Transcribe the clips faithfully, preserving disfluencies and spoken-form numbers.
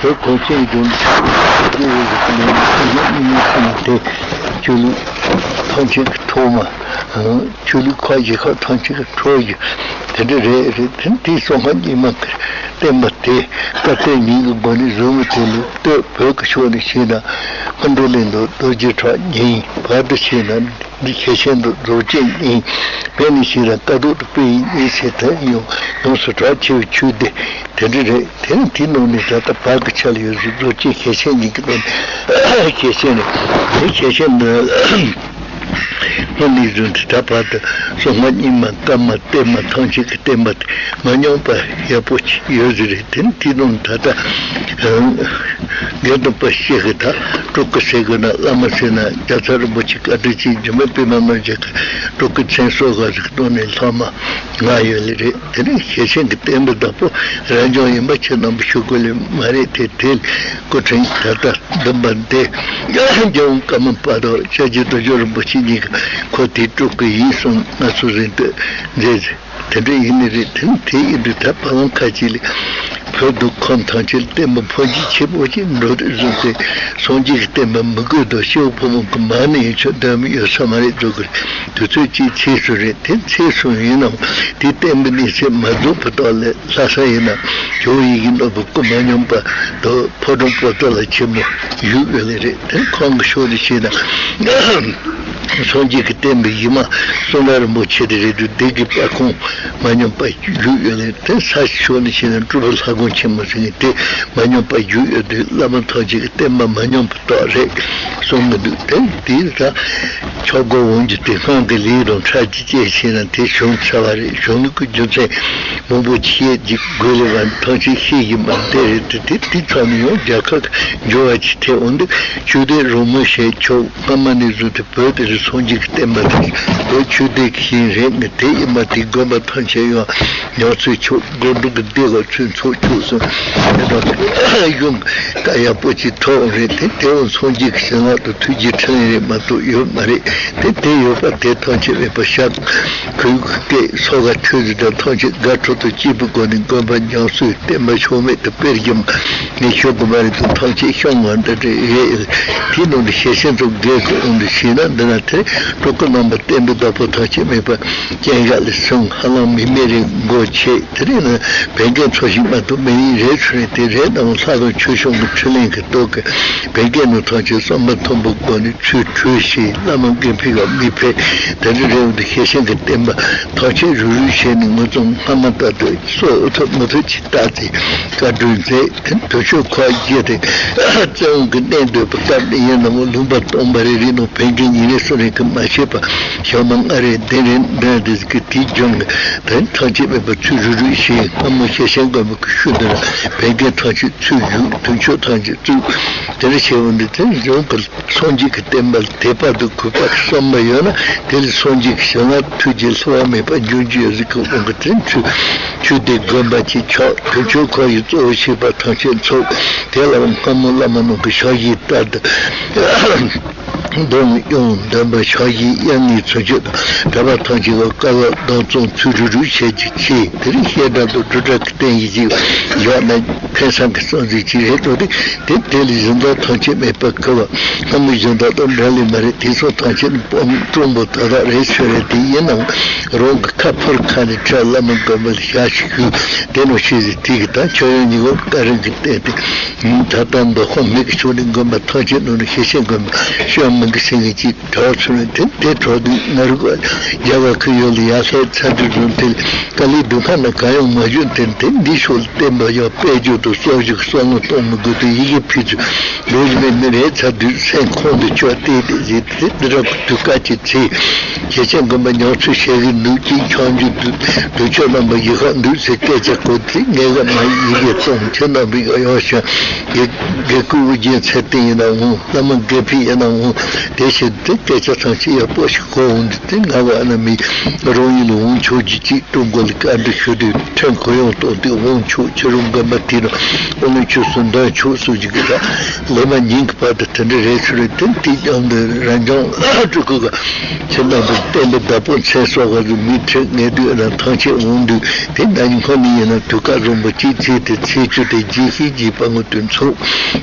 བོད་གངས་ཅན་ཡུལ་དུ་འདི་ཡོད་ཟེར་གི་ནས་མི་ཚང་མ་མི་ཚང་མ་དེ་ཆོས་ལུགས་ཐམས་ཅད་ཀྱི་ཐོག་མ། ཆོས་ལུགས་ཁག་གཞན་ཁག་ཐམས་ཅད་ཀྱི་ཁྲོད་ཀྱི་དེ་འདྲ་རེད། རེད་དེ་དེའི་གསང་སྔགས་རྙིང་མ་གི་བསྟན་པ་དེ་བཀའ་བསྟན་ཉིད་ཀྱི་སྒོ་ནས་བཟོས་མི་དེ་ལུགས་བསྟོད། བོད་ཀྱི་ཕྱོགས་ནས་བྱས་ན་མཁའ་འགྲོ་གླིང་དུ་རྡོ་རྗེ་གྲགས་སྙིང་། བར་དུ་བྱས་ན་འདི་ཞལ་ཆེམས་དུ་རྫོགས་བྱེད་སྙིང་། སྨད་ནས་བྱས་ན་དཀའ་ཐུབ་ཏུ་སྤེལ་བའི་སྙིང་ཟེར་ཐལ། ཡང་ཡོངས་སུ་གྲགས་ཆེ་བའི་ཆོས་སྡེ་དེ་འདྲ་རེད། དེ་ནི་དེའི་ནང་ནས་ད་ལྟ་བར་གྱི་ཆ་ལ་ཡོད་ཟེར་རྫོགས་བྱེད་ཞལ་ཆེམས་གཉིས་ཀྱི་ནང་ནས་ཞལ་ཆེམས་རེད། དེ་ཞལ་ཆེམས་འདི་སྔོན་ནས་བཟུང་སྟེ་ད་བར་དུ་གསང་སྔགས་རྙིང་མ་བཀའ་མ་བསྟན་མ་ཐམས་ཅད་ཀྱི་བསྟན་པ་དེ་མ་ཉམས་པ་ཡག་པོ་ཅིག་ཡོད་ཟེར་རེད། དེ་ནི་དེའི་ནང་ད་ལྟ་རྒན་དང་པ་ཞིག་གིས་ད་སྤྲུལ་སྐུ་ཟེར་དགོས་ན་བླ་མ་ཟེར་ན་རྒྱལ་ཚབ་རིན་པོ་ཆེ་བཀའ་དྲིན་ཅན་འཇིགས་མེད་པད་མ་རྣམ་རྒྱལ་གྱི་སྤྲུལ་སྐུ་མཚན་གསོལ་ག་ཟེར་གི་ནང་ནས་ལྷག་མ་ལྔ་ཡོད་ལེ་རེད། དེ་ནི་ཞལ་ཆེམས་ཀྱི་བསྟན་པའི་བདག་པོ་རབ་འབྱམས་ཡིན་པ་ཁྱེད་རྣམ་པ་ཞུ་དགོས་ལེ་མ་རེད། དེ་དེ་སྐུ་ཕྲེང་ད་ལྟ་བདུན་པ་འདི་རྒྱལ་དབང་ཀརྨ་པ་དང་སྐྱབས་རྗེ་རྡོ་རྗེ་རིན་པོ་ཆེ་གཉིས་ཀྱིས་ཁོ་དེའི་སྤྲུལ་སྐུ་ཡིན་གསུངས། ང་ཚོ་རིང་དུ་མཛད་ཟེར། དེ་འདྲ་ཡིན་ནི་རེད། དེ་ནི་དེ་ཡིན་དུས་ད་བར་ལམ་ཁ་ཅིག་ལ་བོད་དུ་ཁམས་ཐམས་ཅད་བསྟན་པ་འཕོ་འགྱུར་ཆེན་པོ་ཅིག་འགྲོ་དུས་བཟུང་སྟེ་སངས་རྒྱས་ཀྱི་བསྟན་པ་མི་དགོས་དང་སྐྱེ་བོ་ཕོ་མོ་གི་མ་ཎི་ཡོད་ཆོག་འདོད་མི་ཡོད་ས་མ་རེད་འགྲོ་གི་དུས་ཚོད་ཅིག་ཚེས་སུ་རེད། དེ་ཚེས་སུ་ཡིན་ནའང་དེ་བསྟན་པའི་གནས་ཚད་མ་རྫོགས་པ་དག་ལས་ལྷ་ས་ཡིན་ན་ཇོ་བོ་ཡི་གེ་ནོར་བུ་སྐུ་མ་ཉམས་པ་དང་ཕོ་བྲང་པོ་ཏ་ལ་ཆེན་མོ་བཞུགས་ཡོད་ལེ་རེད། དེ་ཁོང་གི་ཕྱོགས་ནས་བཤད་ན། སངས་རྒྱས་ཀྱི་བསྟན་པའི་གཞི་མ་གསུང་རབ་རིན་པོ་ཆེ་དེ་རེད་འདུག་སྡེ་དགེ་དཔལ་ཁང་མ་ཉམས་པ་བཞུགས་ཡོད་ལེ། དེ་ས་ཕྱོགས་ནས་བཤད་ན་སྤྲུལ་པ་ལྷ་ཁང་ཆེན་མོ་ཟེར་མཁན་དེ་མ་ཉམས་པ་བཞུགས་ཡོད་དུས་བླ་མ་ཐམས་ཅད་ཀྱི་བསྟན་པ་མ་ཉམས་པ་རྟགས་རེད་གསུང་གི་འདུག་དེ་དེའི་ད་ཆོས་སྒོ་འོང་རྒྱུ་དེ་སྔོན་གྱི་ལས་དང་ཁྲག་གི་བཅས་བྱས་ན་དེ་བྱུང་ཚར་བ་རེད། བྱུང་ནི་ཀུན་རྒྱུ་མཚན་མང་པོ་བཤད་ཀྱི་དགོས་ལེ་བ་ཐམས་ཅད་ཤེས་ཀྱི་མ་བདེ་རེད། དེ་དེ་དེ་ཚོ་ནི་ཡང་རྒྱལ་ཁབ་ཀྱི་འབྱོར་བ་ཅིག་ཐེབས་འོང་དུས་ཆོས་དད་རོལ་མོ་བྱས་ཆོག་སྔ་མ་ནས་བཟུང་སྟེ་བོད་དེ་རུ་སངས་རྒྱས་ཀྱི་བསྟན་པ་དེ་བོད་ཆོས་དད་ཀྱི་ཞིང་རེད། ངས་དེ་ཡིན་པ་དེ་དགོན་པ་ཐམས་ཅད་ཡང་ཉམས་ཚོད་ཆོག་སྒོ་འགྲོ་གི་སྡེ་ག་ཚུན་ཚོགས་ཆོག་གསུངས། དེ་དང་གཞུང་བཀའ་ཡག་པོ་ཅིག་ཐོབ་རེད། དེ་དེ་འོང་སངས་རྒྱས་ཀྱི་བྱིན་རླབས་དང་ཐུགས་རྗེ་ཕྲིན་ལས་རེད་མ་གཏོགས་ཡོད་མ་རེད། དེ་དེ་ཡོད་པ་དེ་ཐམས་ཅད་མེད་པ་ཤར་ཁུལ་གྱི་སྐད་སོགས་ག་ཐོས་རིགས་དང་ཐམས་ཅད་དགའ་སྤྲོ་དང་སྐྱིད་པའི་སྒོ་ནས་དགོན་པ་ཉམས་གསོའི་བསྟན་པ་ཕྱོགས་མེད་དུ་སྤེལ་རྒྱུ་ངས་ཤོད་དགོས་མ་རེད་དུ་ཐམས་ཅད་ཤོང་བ་འདི་འདྲ་རེད། དེའི་ནང་དུ་ཞལ་ཆེམས་ཚོ་རྒྱས་སུ་འོང་དུ་ཞེས་ན་འདི་ན་དེ་སྤྲུལ་སྐུ་རྣམ་པ་བསྟན་པའི་བདག་པོ་ཐམས་ཅད་མེད་པ་སྤྱན་བཞག་ལས་གསུངས། ཧ་ལམ་མི་མེད་རེད་མགོ་ཆེ། དེ་རིང་ནི་བན་རྒན་འཚོ་ཞིང་མ་གཏོགས་མི་ཡིན་རེད་ཚུལ་རེད། དེ་རེད་དང་ལྷ་དང་ཆོས་སྐྱོང་གི་ཕྲིན་ལས་ཀྱི་སྟོབས་ཀྱིས་བན་རྒན་རྣམས་ཐམས་ཅད་བསམ་པ་མཐུན་པའི་སྒོ་ནས་ཚུལ་འཁྲུལ་ཞིང་བླ་མ་དགེ་འཕེལ་བ་མི་ཕེབས། དེ་འདྲ་རེད་འོང་དུ་ཞལ་ཆེམས་ཀྱི་བསྟན་པ་ཐམས་ཅད་རུག་རུག་བྱས་ནས་ངོ་ཚོམ་སྔ་མ་ལྟར་དུ་སོགས་ཐུབ་མི་ཐུབ་ཅིག་བལྟས་ཏེ་བཀའ་བགྲོས་མཛད། དེ་དུས་ཆོས་ཁོག་བརྒྱུད་དེ་བཙན་དབང་གིས་གནས་སྡོད་པའི་སྐབས་ནས་ཡིན་ནམ་ལུང་པ་སྟོང་པ་རེ་རེ་ནང་བན་རྒན་ཉིན་རེ་གསུམ་རེ་གིས་མ་ཤེས་པ་ཞག་མ་ལྔ་རེ་བདུན་རེ་འདོན་དེ་གི་དེའི་རྒྱུན་གྱི་དོན་ཐམས་ཅད་མེད་པར་ཚུར་རུག་རུག་བྱས། སྔ་མོ་ཞལ་ཆེམས་དགོན་པ་གི་ཤུལ་དུ་ན་བན་རྒན་ཐམས་ཅད་ཚུར་བཞུགས། དུས་མཆོད་ཐམས་ཅད་བཙུགས། དེ་འདྲ་བྱས་པ་འདི་དེ་རྫོང་གི་སངས་རྒྱས་ཀྱི་བསྟན་པ་དད་པ་དང་གུས་པ་བསམ་པ་ཡོད་ན་དེ་ལས་སངས་རྒྱས་ཀྱི་བྱིན་རླབས་ཐུགས་རྗེ་བསླུ་བ་མེད་པ་འབྱུང་རྒྱུ་ཡོད་ཟེར་གི་དབང་གིས་དེ་ཚུར་ཆོས་སྡེ་དགོན་པ་ཅིག་ཆགས། དུས་མཆོད་ཁོར་ཡུག་གཙོ་བོ་བྱས་པ་ཐམས་ཅད་ཚོགས། དེ་ལའང་སྔ་མོ་བླ་མ་རྣམས་ཀྱི་ཕྱག་བཞེས་ལྟར་དུ་སྡོམ་དབྱངས་འདོན་པ་ཕྱག་བཞེས་དབྱངས་ངེས་ཚུལ་འཆོས་དང་གྲྭ་པ་ཐམས་ཅད་ཀྱི་བཀའ་སློབ་གདམས་ཚོམས་ཚུལ་རུག་རུག་བྱས་ཀྱི་ཆེ། དེ་རིང་བཤད་གྲྭ་དང་སྒྲུབ་གྲྭ་གི་རྟེན་གཞི་ཅིག་བཞག་ན་ཕན་བསམ་གྱི་བསམ་ཚུལ་ཅིག་རེད་འདུག་སྟེ། དེ་དེ་ལས་གཞན་དག་ཐམས་ཅད་མེད་པར་གི་བ། སྔ་མོ་གཞན་དག་དང་འདྲ་ལས་མ་རེད། དེ་སོགས་ཐམས་ཅད་ནི་སྤོམ་སྤྲང་པོ་དག་དག་རེད་ཚོད་རེད། དེ་ཡིན་ནའང་རང་གི་ཁ་ཕོར་ཁ་ནས་ཁྲལ་བླ་མ་དགོན་པ་ལ་ཞག་ཞིག་ཞུས། དེ་ནང་ཤེས་ཟིན་དེ་གི་ད་ཁྱོད་རང་ཉིད་ཀྱི་བཀའ་དྲིན་གྱི་བརྟེན་ཏེ་ད་ལྟ་མདོ་ཁམས་སྨད་ཀྱི་ཕྱོགས་ནས་དགོན་པ་ཐམས་ཅད་ནང་ནས་ཞལ་ཆེམས་དགོན་པ་ཤོད་མི་འགི་ཟེར་མཁན་ཅིག་གྲོགས་ཚོ་ནི་དེ་དེ་གྲོགས་དུས་ང་རུ་རྒྱ་གར་ཁུལ་ཡོད་ལ་ཡར་སླེབས་ཚར་དུས་རུང་དེ་དཀའ་ལས་སྡུག་ཁ་ན་གང་ཡང་མ་བྱུང་། དེ་དེ་འདི་ཕྱོགས་ལ་བསྟན་པ་ཡང་སྤེལ་རྒྱུ་དང་གསོ་རྒྱུ་གི་བསམ་བློ་གཏོང་མི་དགོས་དུས་ཡི་གེ་ཕུལ་ཚུལ་ལོ་རྒྱུས་མེད་མི་རེད་ཚར་དུས་སེམས་ཁོང་དུ་ཆུད་བལྟས་ཏེ་བཞེས་དེ་འདི་འདྲ་དུས་སྐབས་ཀྱི་ཚེ་ཞལ་ཆེམས་དགོན་པ་ཉམས་གསོ་བྱེད་གི་འདུག་ཅིང་འཆམ་རྒྱུ་འདུག་དུས་ཆོས་རྣམ་པ་ཡི་ཤག་འདུག་ཟེར་སྐད་ཆ་གོ་དུས་ངས་ག་མ་ཡི་གེ་གཏོང་ཁྱེད་རྣམ་པས་ཡང་ཡང་ཞུ། དགེ་དགེ་བསྐོས་དབུ་རྒྱན་ཚེ་བརྟན་ཡིན་ནའང་། བླ་མ་དགེ་འཕེལ་ཡིན་ནའང་ དེ་བཞིན་དུ་སྐད་ཆ་ཐམས་ཅད་ཡག་པོ་ཞིག་གོ་འོང་དུས་དེ་ང་བ་ཨ་ན་མི་རང་ཡུལ་ལ་འོང་ཆོག་རྒྱུ་ཅིག་ཀྲུང་གོ་ལ་བཀའ་འདྲི་ཞུ་དུས་ཕྲན་གུ་ཡངས་བཏང་སྟེ་འོང་ཆོག་ཁྱེད་རང་རྒན་པ་དེ་རང་ཨོ་ལེན་ཆོས་སུ་འདོན་ཆོག་སུ་ཞིག་གི་ད་ལོ་མ་ཉིན་གྱི་བར་དུ་དེ་འདྲ་རེད་ཚུལ་རེད། དེ་དེ་ཀྱང་འདི་རང་སྦྱོང་སྤྲུལ་སྐུ་ག་ཁྱེད་རྣམ་པར་བསྟན་པའི་བདག་པོ་མཚན་སོགས་ག་ཚོད་མི་ཁྲིད་ངེས་དུས་ཨ་ན་ཐང་ཆད་འོང་དུས་དེ་ན་ནི་ཁོ་ནི་ཡིན་ན་དུས་སྐབས་བཟང་པོ་གཅིག་ཚེས་དེ་ཚེས་བཅུ་དེ་རྗེས་ཤིག་རྗེས་པ་ངོ་དུས་ཚོགས་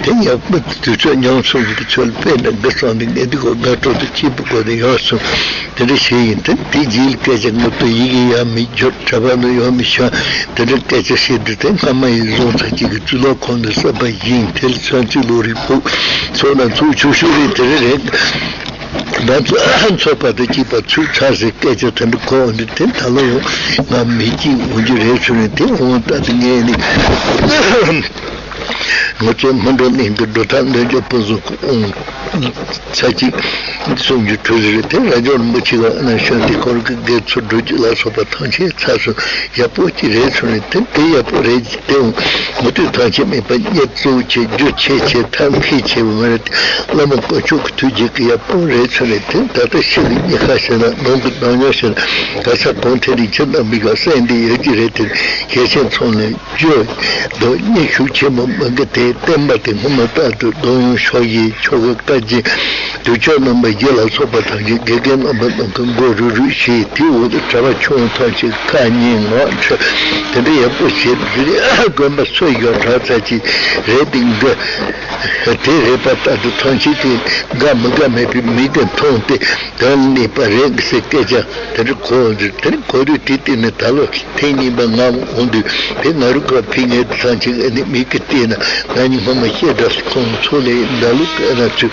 དེ་ཡག་པོ་དུས་ཚོད་ཉམས་སོང་གི་ཚོད་དཔེ་འདྲ་འགའ་སོང་དེ་ངེས་དུས་ག་དགའ་སྤྲོ་དང་སྐྱིད་པོ་གོ་དེ་ཡོད་སོང་། དེ་འདྲ་བྱས་ཡིན་དེ་དེ་རྗེས་ལ་སྐད་ཆ་ངོ་དུ་ཡི་གེ་ཡང་མི་འབྱོར་གྲྭ་པ་ནི་ཡོད་མི་ཤ་དེ་འདྲ་སྐད་ཆ་བཤད་དུས་དེ་སྔ་མ་ཡི་བཟུང་ཚར་གཅིག་གི་གཙུག་ལག་ཁང་དུ་གསར་པ་ཡིན་དེ་ལ་ཚོན་གཙུག་ལོ་རིག་པོ་ཚོགས་ན་ཚོགས་ཆོག་ཤོས་རེད། དེ་རེད་རེད། ང་ཚོ་ཚོགས་པ་དང་སྐྱིད་པ་ཚུགས་ཚར་ཟེར་སྐད་ཆ་དེ་འདྲ་གོ་འོང་དུས་དེ་ད་ལོ་ཡང་ང་མི་སྐྱིད་འོང་རྒྱུ་རེད་ཚུལ་རེད། དེ་འོང་ད་དེ་ངས་ནི། ང་ཚོའི་སྨིན་གྲོལ་གླིང་གི་སྒྲུབ་ཐབས་འདོན་སྤྱོད་ཕུན་སུམ་ཚོགས་ཚར་གཅིག་གསུང་རྒྱུ་གྲོས་རེད། དེ་ར་ཇོ་རིན་པོ་ཆེ་ག་ཨ་ན་ཤོན་ཏེ་ཁོ་རང་གི་དགེ་ཚུལ་སྒྲུབ་རྒྱུ་ལ་སོགས་པ་ཐམས་ཅད་ཚར་སོང་། ཡག་པོ་ཅིག་རེད་ཚུལ་རེད། དེ་དེ་ཡག་པོ་རེད། དེ་མུ་མཐུད་ཐམས་ཅད་མེད་པ་གཉེར་གཙོ་བོ་ཆེ་རྒྱུ་ཆེ་ཆེ་ཐབས་མཁས་ཆེ་བ་མ་རེད། བླ་མ་དཀོན་མཆོག་གི་ཐུགས་རྗེ་གི་ཡག་པོ་རེད་ཚུལ་རེད། དེ་ད་ལྟ་ཤི་གི་གཉིས་ཁ་ཤེ་ན་ནང་གི་ནང་ཉོ་ཤེ་ན་ག་ས་གོང་ཐེ་རིང་ཆེ་ན་མི་ག་སེང་འདི་ཡོད་ཀྱི་རེད། དེ་ཞལ་ཆེན་ཚོང་ལས། བརྗོད་དོ་སྙན་ཞུ་ཆེན་མོ་མི་འགི་དེ་བསྟན་པ་དེ་སྔོན་མ་ལྟར་དུ་གདོང་ཡོང་ཤོག་ཡིན། ཆོ་ག་བཀའ་བརྒྱུད་དུས་མཆོད་རྣམ་པ་བཞི་ལ་སོགས་པ་ཐམས་ཅད་དགེ་རྒན་རྣམ་པ་རྣམས་ཀྱི་མགོ་རུས་རུས་བྱས། དེའི་འོག་ཏུ་གྲྭ་པ་ཆུང་ངུ་ཐམས་ཅད་ཁ་ཉན་ངག་འཁྲིད་དེ་འདྲ་ཡག་པོ་བྱས། དེ་རིང་དགོན་པ་སུ་ཡོད་གྲྭ་ཚ་ཅིག་རེད། དེ་འགི་དེ་རེད་པ། ལྟར་དུ་ཐམས་ཅད་དེ་དགའ་མི་དགའ་མེད་པའི་མི་གི་མཐོང་སྟེ་དོན་གནས་པ་རེད་ཟེར་སྐད་ཆ་དེ་འདྲ་གོ་འདིར་དེ་འདྲ་གོ་དུས་དེ་བལྟས་ནས་ད་ལོ། ཐེངས་གཉིས་པ་ང་འོང་དུས་དེ་ང་རུ་ཁ་ཕི་ངའི་ཐང་ཆེན་ཨ་ནི་མིག་གིས་བལྟས་ན་ང་ནི་སྔོན་མ་བཤད་གྲྭ་ཁོང་ཚོ་ལས་འདའ་ལུག་ཨ་ན་ཚུ་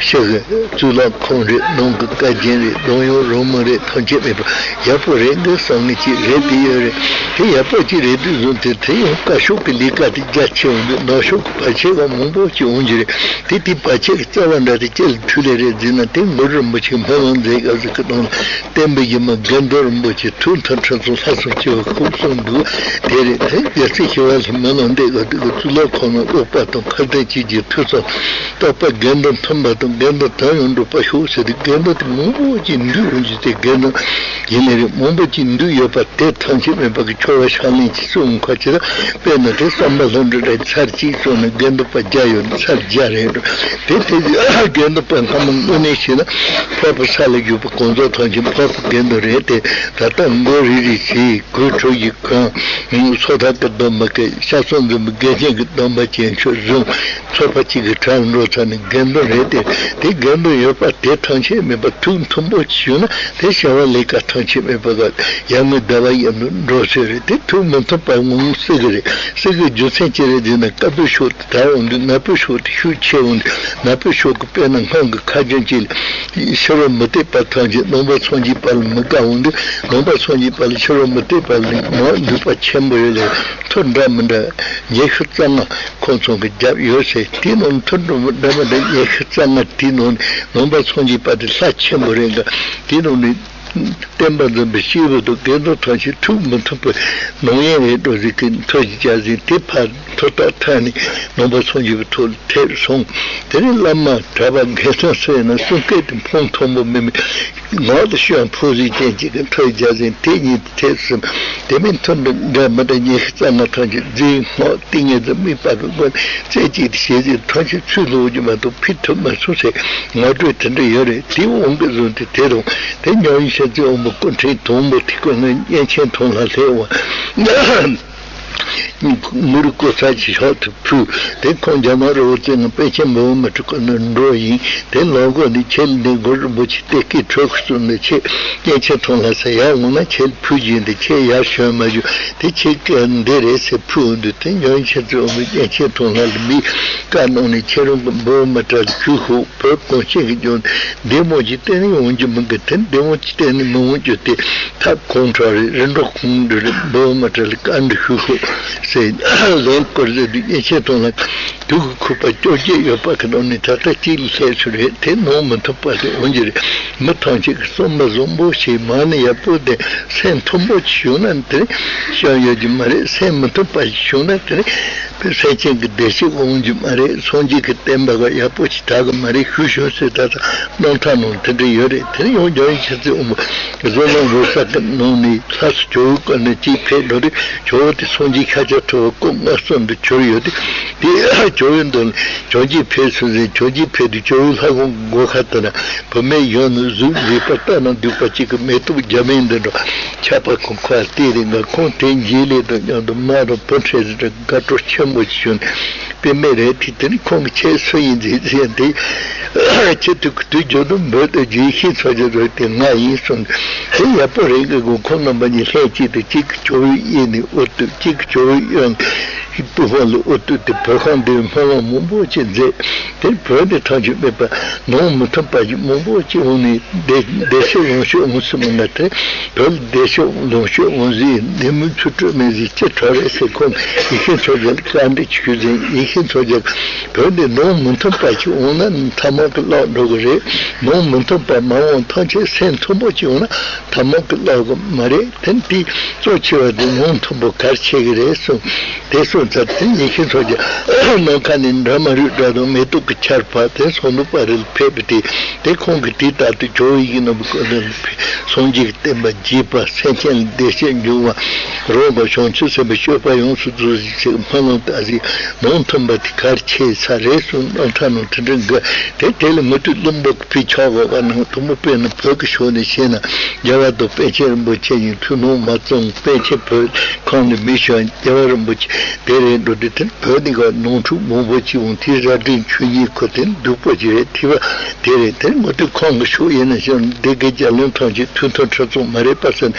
ཤི་གི་གཙུག་ལག་ཁང་རེད། ནང་གི་བཀའ་རྒྱན་རེད། གདོང་ཡོང་རོལ་མོ་རེད། ཐམས་ཅད་མེད་པ་ཡག་པོ་རེད་འདུག་བསམ་ངེས་ཅིག་རེད། དེ་ཡོད་རེད། དེ་ཡག་པོ་ཅིག་རེད་དུས་བཟུང་དེ་དེ་ཡང་བཀའ་ཤོག་གི་ལས་ཀ་དེ་རྒྱ་ཆེ་འོང་དུས་ནང་ཤོག་གི་བར་ཆད་བ་མང་པོ་ཅིག་འོང་གི་རེད། དེ་དེ་བར་ཆད་ཀྱི་རྩ་བ་འདྲ་དེ་ཅི་ལ་ཐུག་ལེ་རེད་ཟེར་ན་དེ་གུ་རུ་རིན་པོ་ཆེ་སྨོན་ལམ་མཛད་སྐབས་སུ་ཁི་དང་། བསྟན་པའི་ཡུལ་མ་དགེ་འདུན་རིན་པོ་ཆེ་ཐུགས་མཐུན་ཁྲིམས་གཙང་ལྷག་བསམ་ཆེ་བ་ཁུག་གསུངས་འདུག་དེ་རེད། དེ་རྒྱལ་སྲས་ཞི་བ་ལྷའི་མི་ལ་འདས་སྐབས་དེ་གི་གཙུག་ལག་ཁང་ནང་ཀློག་པ་དང་ཁ་བརྡ་བྱེད་རྒྱུའི་ཐུགས་བསམ། རྟག་པར་དགེ་འདུན་མཐུན་པ་དང་དགེ་འདུན་དོན་ཡོང་འགྲུབ་པ་ཤོག་ཟེར་ཏེ་དགེ་འདུན་དེ་མང་པོ་ཅིག་འདུས་འོང་རྒྱུ་དེ་དགེ་འདུན་ཡིན་ནི་རེད། མང་པོ་ཅིག་འདུས་ཡོད་པ་དེ་ཐམས་ཅད་མེད་པ་གི་ཆོ་ག་ཕྱག་ལེན་གྱི་གསུང་ཁ་ཅིག་ལ་དཔེར་ན་དེ་བསམ་པ་ལྷུན་གྲུབ་རེད། ཚར་གཅིག་སོང་ན་དགེ་འདུན་པ་བརྒྱ་ཡོད་ན་ཚར་བརྒྱ་རེད། དེ་དེ་དགེ་འདུན་པ་སྔ་མ་དངོས་གནས་བྱས་ན་འཕགས་པ་ས་ལ་བཞུགས་པ་གང་ཟག་ཐམས་ཅད་འཕགས་པ་དགེ་འདུན་རེད་དེ། ད་ལྟ་མགོ་རིལ་རིལ་བྱས་གོས་ཁྲུས་ཀྱི་གང་སོ་ཐར་གྱི་སྡོམ་པ་གི་ཤ་ཚོགས་འཛིན་པའི་དགེ་བཤེས་ཀྱི་སྡོམ་པ་ཅན་ཆོས་བཟུང་ཚོགས་པ་གཅིག་གི་གྲལ་འགྲོ་ཚར་ནས་དགེ་འདུན་རེད་དེ། དེ་དགེ་འདུན་ཡོད་པ་དེ་ཐམས་ཅད་མེད་པ་ཐུགས་མཐུན་པོ་ཞུས་ན་དེ་བྱ་བ་ལས་ཀ་ཐམས་ཅད་མེད་པ་ག་ཡར་ངོའི་ཟླ་བ་ཡར་འགྲོ་ཚོད་རེད། དེ་ཐུགས་མི་མཐུན་པ་ངོ་སྲིད་གི་རེད། སྲིད་གི་རྒྱུ་མཚན་ཅི་རེད་ཟེར་ན་དཀར་པོའི་ཕྱོགས་དེ་དར་འོང་དུས་ནག་པོའི་ཕྱོགས་དེ་ཤུགས་ཆེ་འོང་དུས་ནག་པོའི་ཕྱོགས་ཀྱི་དཔེར་ན་སྔོན་གྱི་ཁ་རྒྱུན་གཅིག་ལ་ཕྱི་རོལ་མུ་སྟེགས་པ་ཐམས་ཅད་ནང་པ་སངས་རྒྱས་པ་ལ་མི་དགའ་འོང་དུས་ནང་པ་སངས་རྒྱས་པ་ལ་ཕྱི་རོལ་མུ་སྟེགས་པ་ལ་ངག་ནུས་པ་ཆེན་པོ་ཡོད་ལས་མཐུ་འདྲ་མི་འདྲ་ཉི་ཤུ་རྩ་ལྔ་ཁོང་ཚོ་གི་རྒྱབ་ཡོད་ཟེར། དེའི་ནང་མཐུ་འགྲོ་འདྲ་མི་འདྲ་ཉི་ཤུ་རྩ་ལྔ་དེའི་ནང་ནང་པ་སངས་རྒྱས་པ་དེ་ལྷ་ཆེན་པོ་རེད་འགའ། དེའི་ནང་ནས་བསྟན་པ་འཛིན་པའི་སྐྱེས་བུ་དང་དགེ་འདུན་ཐམས་ཅད་ཐུགས་མི་མཐུན་པའི་ནང་ཡན་རེད་འགྲོ་ཟིག་གི་མཐུ་ཞིག་བྱ་ཟིན་དེ་ཕར་མཐུ་རྟགས་ཐར་ནས་ནང་པ་སངས་རྒྱས་པའི་ཐོག་ལ་ཐེབས་སོང་། དེ་ནས་བླ་མ་གྲྭ་པ་དགེ་འདུན་སུ་ཡིན་ན་གསུང་སྐད་དེ་ཕུང་མཐོན་པོ་མི་མེད། ངག་ཏུ་ཤོད་ཕུག་གཟིག་ཅན་གཅིག་གི་ཐོས་རྒྱ་ཟིན་དེ་ཉིད་དེ་ཐེབས་སོང་། དེ་མིན་མཐུ་འགྲོ་འདྲ་མི་འདྲ་ཉི་ཤུ་རྩ་ལྔ་ཐམས་ཅད་རྫས་སྔགས་ཏིང་ངེ་འཛིན་དམིགས་པ་གི་སྒོ་ནས་རྩེ་གཅིག་ཏུ་ཞལ་གཟིགས་ཐམས་ཅད་ཚུར་ལོག་རྒྱུ་མ་གཏོགས་ཕུད་ཐུབ་མ་སོང་ཟེར་ངག་སྒྲོས་དེ་འདྲ་ཡོད་རེད། དེའི་དབང་གིས་བཟུང་སྟེ་དེ་དང་དེ་མྱང་ཡུལ་ཤར་རྩེ་དབོན་པོ་སྐུ་ཕྲེང་དང་པོ་དེ་ཀུན་ལ་གཉན་ཆེན་ཐང་ལྷ་ལྷའི་དབང་། ངུ་རུ་ཀོ་ས་ཆེ་ཤག་ཏུ་ཕུལ། དེ་ཁོང་རྒྱ་ནག་རི་བོ་རྩེ་ལྔ་པཎ་ཆེན་འབུམ་མི་ཁྲི་ཀུན་ནས་འགྲོ་ཡིན། དེ་ལོ་མགོ་ནས་ཁྱེད་ལ་འདི་མགོ་རིན་པོ་ཆེ་གཏེར་ཁའི་ཁྲོད་ཁུ་ཚུར་ནས་ཆེ་གཉན་ཆེན་ཐང་ལྷ་ས་ཡར་འོང་ན་ཁྱེད་ལ་ཕུལ་རྒྱུ་ཡིན། དེ་ཁྱེད་ཡར་བྱོན་མ་བྱོན་དེ་ཁྱེད་ཀྱི་འདི་རེད་ཟེར་ཕུལ་འོང་དུས་དེ་ཉོན་ཆེན་ཚོས་འོང་བའི་གཉན་ཆེན་ཐང་ལྷ་ལ་མིའི་བཀའ་གནང་ནས་ཁྱེད་རང་གི་འབུམ་མི་གྲལ་ལ་ཞུགས་ཤོག་བོད་གངས་ཅན་གྱི་ལྗོངས་འདི་མོ་ཅིག་གཏན་ནས་འོང་རྒྱུ་མི་འགི་དེ་འདི་མོ་ཅིག་གཏན་ནས་མི་འོང་རྒྱུ་དེ་ཐབས་གང་དྲག་རེད། རི་འགྲོ་ཁོང་འདྲ་རེད། འབུམ་མི་གྲལ་ལ་བཀའ་འདྲི་ཞུ་ཤོག་ཟེར་ལན་བསྐུར་ཟེར་དུས་གཉན་ཆེན་ཐང་ལྷ་དུག་གི་ཁུག་པ་བཅོ་བརྒྱད་ཡོད་པ་གི་ནང་ནས་ད་ལྟ་གཅིག་ལ་སླེབས་ཚུལ་རེད། དེ་ནང་མི་ཐུབ་པ་དེ་འོང་རྒྱུ་རེད། མི་ཐམས་ཅད་ཀྱི་བསམ་པ་བཟང་པོ་ཞིག་མ་ཎི་ཡག་པོ་དེ་སེམས་མཐུན་པོ་ཞིག་བྱུང་ན་དེ་བྱུང་ཡོད་རྒྱུ་མ་རེད། སེམས་མི་མཐུན་པ་ཞིག་བྱུང་ན་དེ་ པའི་སེམས་ཅན་གྱི་བདེ་གཤེགས་འོང་རྒྱུ་མ་རེད། སངས་རྒྱས་ཀྱི་བསྟན་པ་ག་ཡག་པོ་ཞིག་གྲགས་གི་མ་རེད། ཞུ་ཞུ་ཟེར། ད་ལྟ་རྣམ་ཐར་ནང་དེ་འདྲ་ཡོད་རེད། དེ་ནས་ཡང་འཇམ་དབྱངས་མཁྱེན་བརྩེ་དབང་པོ་བཟོ་ལམ་འོད་གསལ་གྱི་ནང་ནས་ལྷ་ས་ཇོ་བོའི་སྐོར་ནས་གཅིག་ཕེབས་འགྲོ་དུས། ཇོ་བོ་དེ་སངས་རྒྱས་ཤཱཀྱ་ཐུབ་པ་སྐུ་མངའ་གསུམ་དུ་གྱུར་ཡོད་དེ། དེ་ཇོ་བོའི་མདུན་ལ་བྱོན་ཅིག་ཕེབས་སོང་ཟེར། བྱོན་ཅིག་ཕེབས་དུས་ཇོ་བོའི་ལྷ་ཁང་གི་སྒོ་ཁ་དེ་ན་བུད་མེད་གཞོན་ནུ་གཟུགས་མཛེས་པ་ལྟ་ན་སྡུག་པ་གཅིག་གིས་མེ་ཏོག་རྒྱ་སྨན་འདི་འདྲ་ཆགས་པ་ཁོ་ཁ་སྟེར་རེ་ང་ཁོང་དེ་འཇིགས་ལས་དང་མཉམ་དུ་མ་རུ་བུ་ཁྲིད་ཟེར་དགའ་སྤྲོ་ཆེན་པོ་ཞིག་བྱུང་། པད་མ་རལ་གྲི་དེ་ནི་ཁོང་གི་ཁྱེད་སུ་ཡིན་ཟེར་ཟེར་ཏེ། ཁྱེད་དུ་དུས་རྒྱུན་དུ་འབོད་དུ་རྒྱུན་ཤེས་ཚོ་རྒྱུ་རེད་དེ་ང་ཡིན་གསུངས། དེ་ཡག་པོ་རེད་གི་གོ། ཁོང་རྣམ་པ་གཉིས་ལྷན་ཅིག་ཏུ་གཅིག་གི་ཇོ་བོའི་གཡས་ནས་དབུ་བཏུད། གཅིག་གི་ཇོ་བོའི་གཡོན་ནས་པུས་མོ་ལ་དབུ་བཏུད་དེ་བོད་ཁང་འདིར་སྨོན་ལམ་མང་པོ་ཅིག་མཛད། དེ་བོད་འདི་ཐམས་ཅད་མེད་པ་ནང་མི་མཐུན་པ་ཞིག་མང་པོ་ཅིག་འོང་ནས་བདེ་བདེ་གཤེགས་ལོངས་སྤྱོད་འོང་སྲིད་མི་ང་དེ། བོད་ལ་བདེ་གཤེགས་ལོངས་སྤྱོད་འོང་ཟིག་ནད་མུག་ཚུལ་ཁྲིམས་མེད་ཟིག་ཅི་ཁྲ་རེད་ཟེར། ཁོང་ཡེ་ཤེས་མཚོ་རྒྱལ་བཀའ་འདྲི་ཞུས་ཟིན། ཡེ་ཤེས་མཚོ་རྒྱལ་བོད་འདི་ནང་མི་མཐུན་པ་ཞིག་འོང་ན་ཐ་མག་གི་བརླག་འགྲོ་གི་རེད། ནང་མི་མཐུན་པ་མ་འོང་ཐམས་ཅད་སེམས་མཐུན་པོ་ཅིག་འོང་ན་ཐ་མག་གི་བརླག་གི་མ་རེད། དེ་དེ་གཙོ་ཆེ་བ་དེ་ནང་མཐུན་པོ་གལ་ཆེ་གི་རེད་གསུངས། དེ་གསུངས་ཚར་དེ་ཡེ་ཤེས་མཚོ་རྒྱལ་ནམ་མཁའ་ནས་འདྲ་མ་རིག་སྒྲ་དང་མེ་ཏོག་གི་ཆར་པ་དེ་སོ་ནུ་པ་རེ་ལ་ཕེབས་པ་དེ། དེ་ཁོང་གིས་དེ་ལྟར་དུ་ཇོ་བོ་ཡིན་ནམ་སངས་རྒྱས་ཀྱི་བསྟན་པ་རྒྱས་པ། སེམས་ཅན་ལ་བདེ་གཤེགས་འབྱུང་བ། རོགས་པ་བྱང་ཆུབ་སེམས་དཔའི་སྤྱོད་པ་ཡོངས་སུ་རྫོགས་ཤིག་ཅེས་སྨོན་ལམ་བཏབ་ཟིག་ནང་མཐུན་པ་དེ་གལ་ཆེ་ས་རེད་གསུངས། རྣམ་ཐར་ནང་དེ་འདྲ་འགའ་དེ། དེ་ལ་མུ་མཐུད་བླུན་པོ་གི་ཕི་ཆགས་འོག་པ་ནང་དུ་མོ་དཔེར་ན་བོད་ཀྱི་ཕྱོགས་ནས་བཤད་ན་རྒྱལ་བ་དང་པཎ་ཆེན་རིན་པོ་ཆེ་ཡིན། ཐུགས་སྣང་མ་བཙུམ། པཎ་ཆེན་བོད་ཁམས་ནས་མི་བྱོན། རྒྱལ་བ་རིན་པོ་ཆེ་དེ་རེད་འགྲོ་དུས་དེར་བོད་འདི་ག་ནོར་འཁྲུལ་མང་པོ་ཅིག་འོང་། དེ་རྭ་སྒྲེང་ཆོས་ཉིད་ཁུལ་དེ་སྡུག་པོ་ཅིག་རེད། ཐིགས་པ་དེ་རེད། དེ་མུ་མཐུད་ཁོང་གི་ཕྱོགས་ཡིན་ན་ཞིང་སྡེ་དགེ་རྒྱལ་བློན་ཐམས་ཅད་ཐུགས་མཐུན་ཁྲིམས་གཙང་མ་རེད་པ་ཟེར་ན་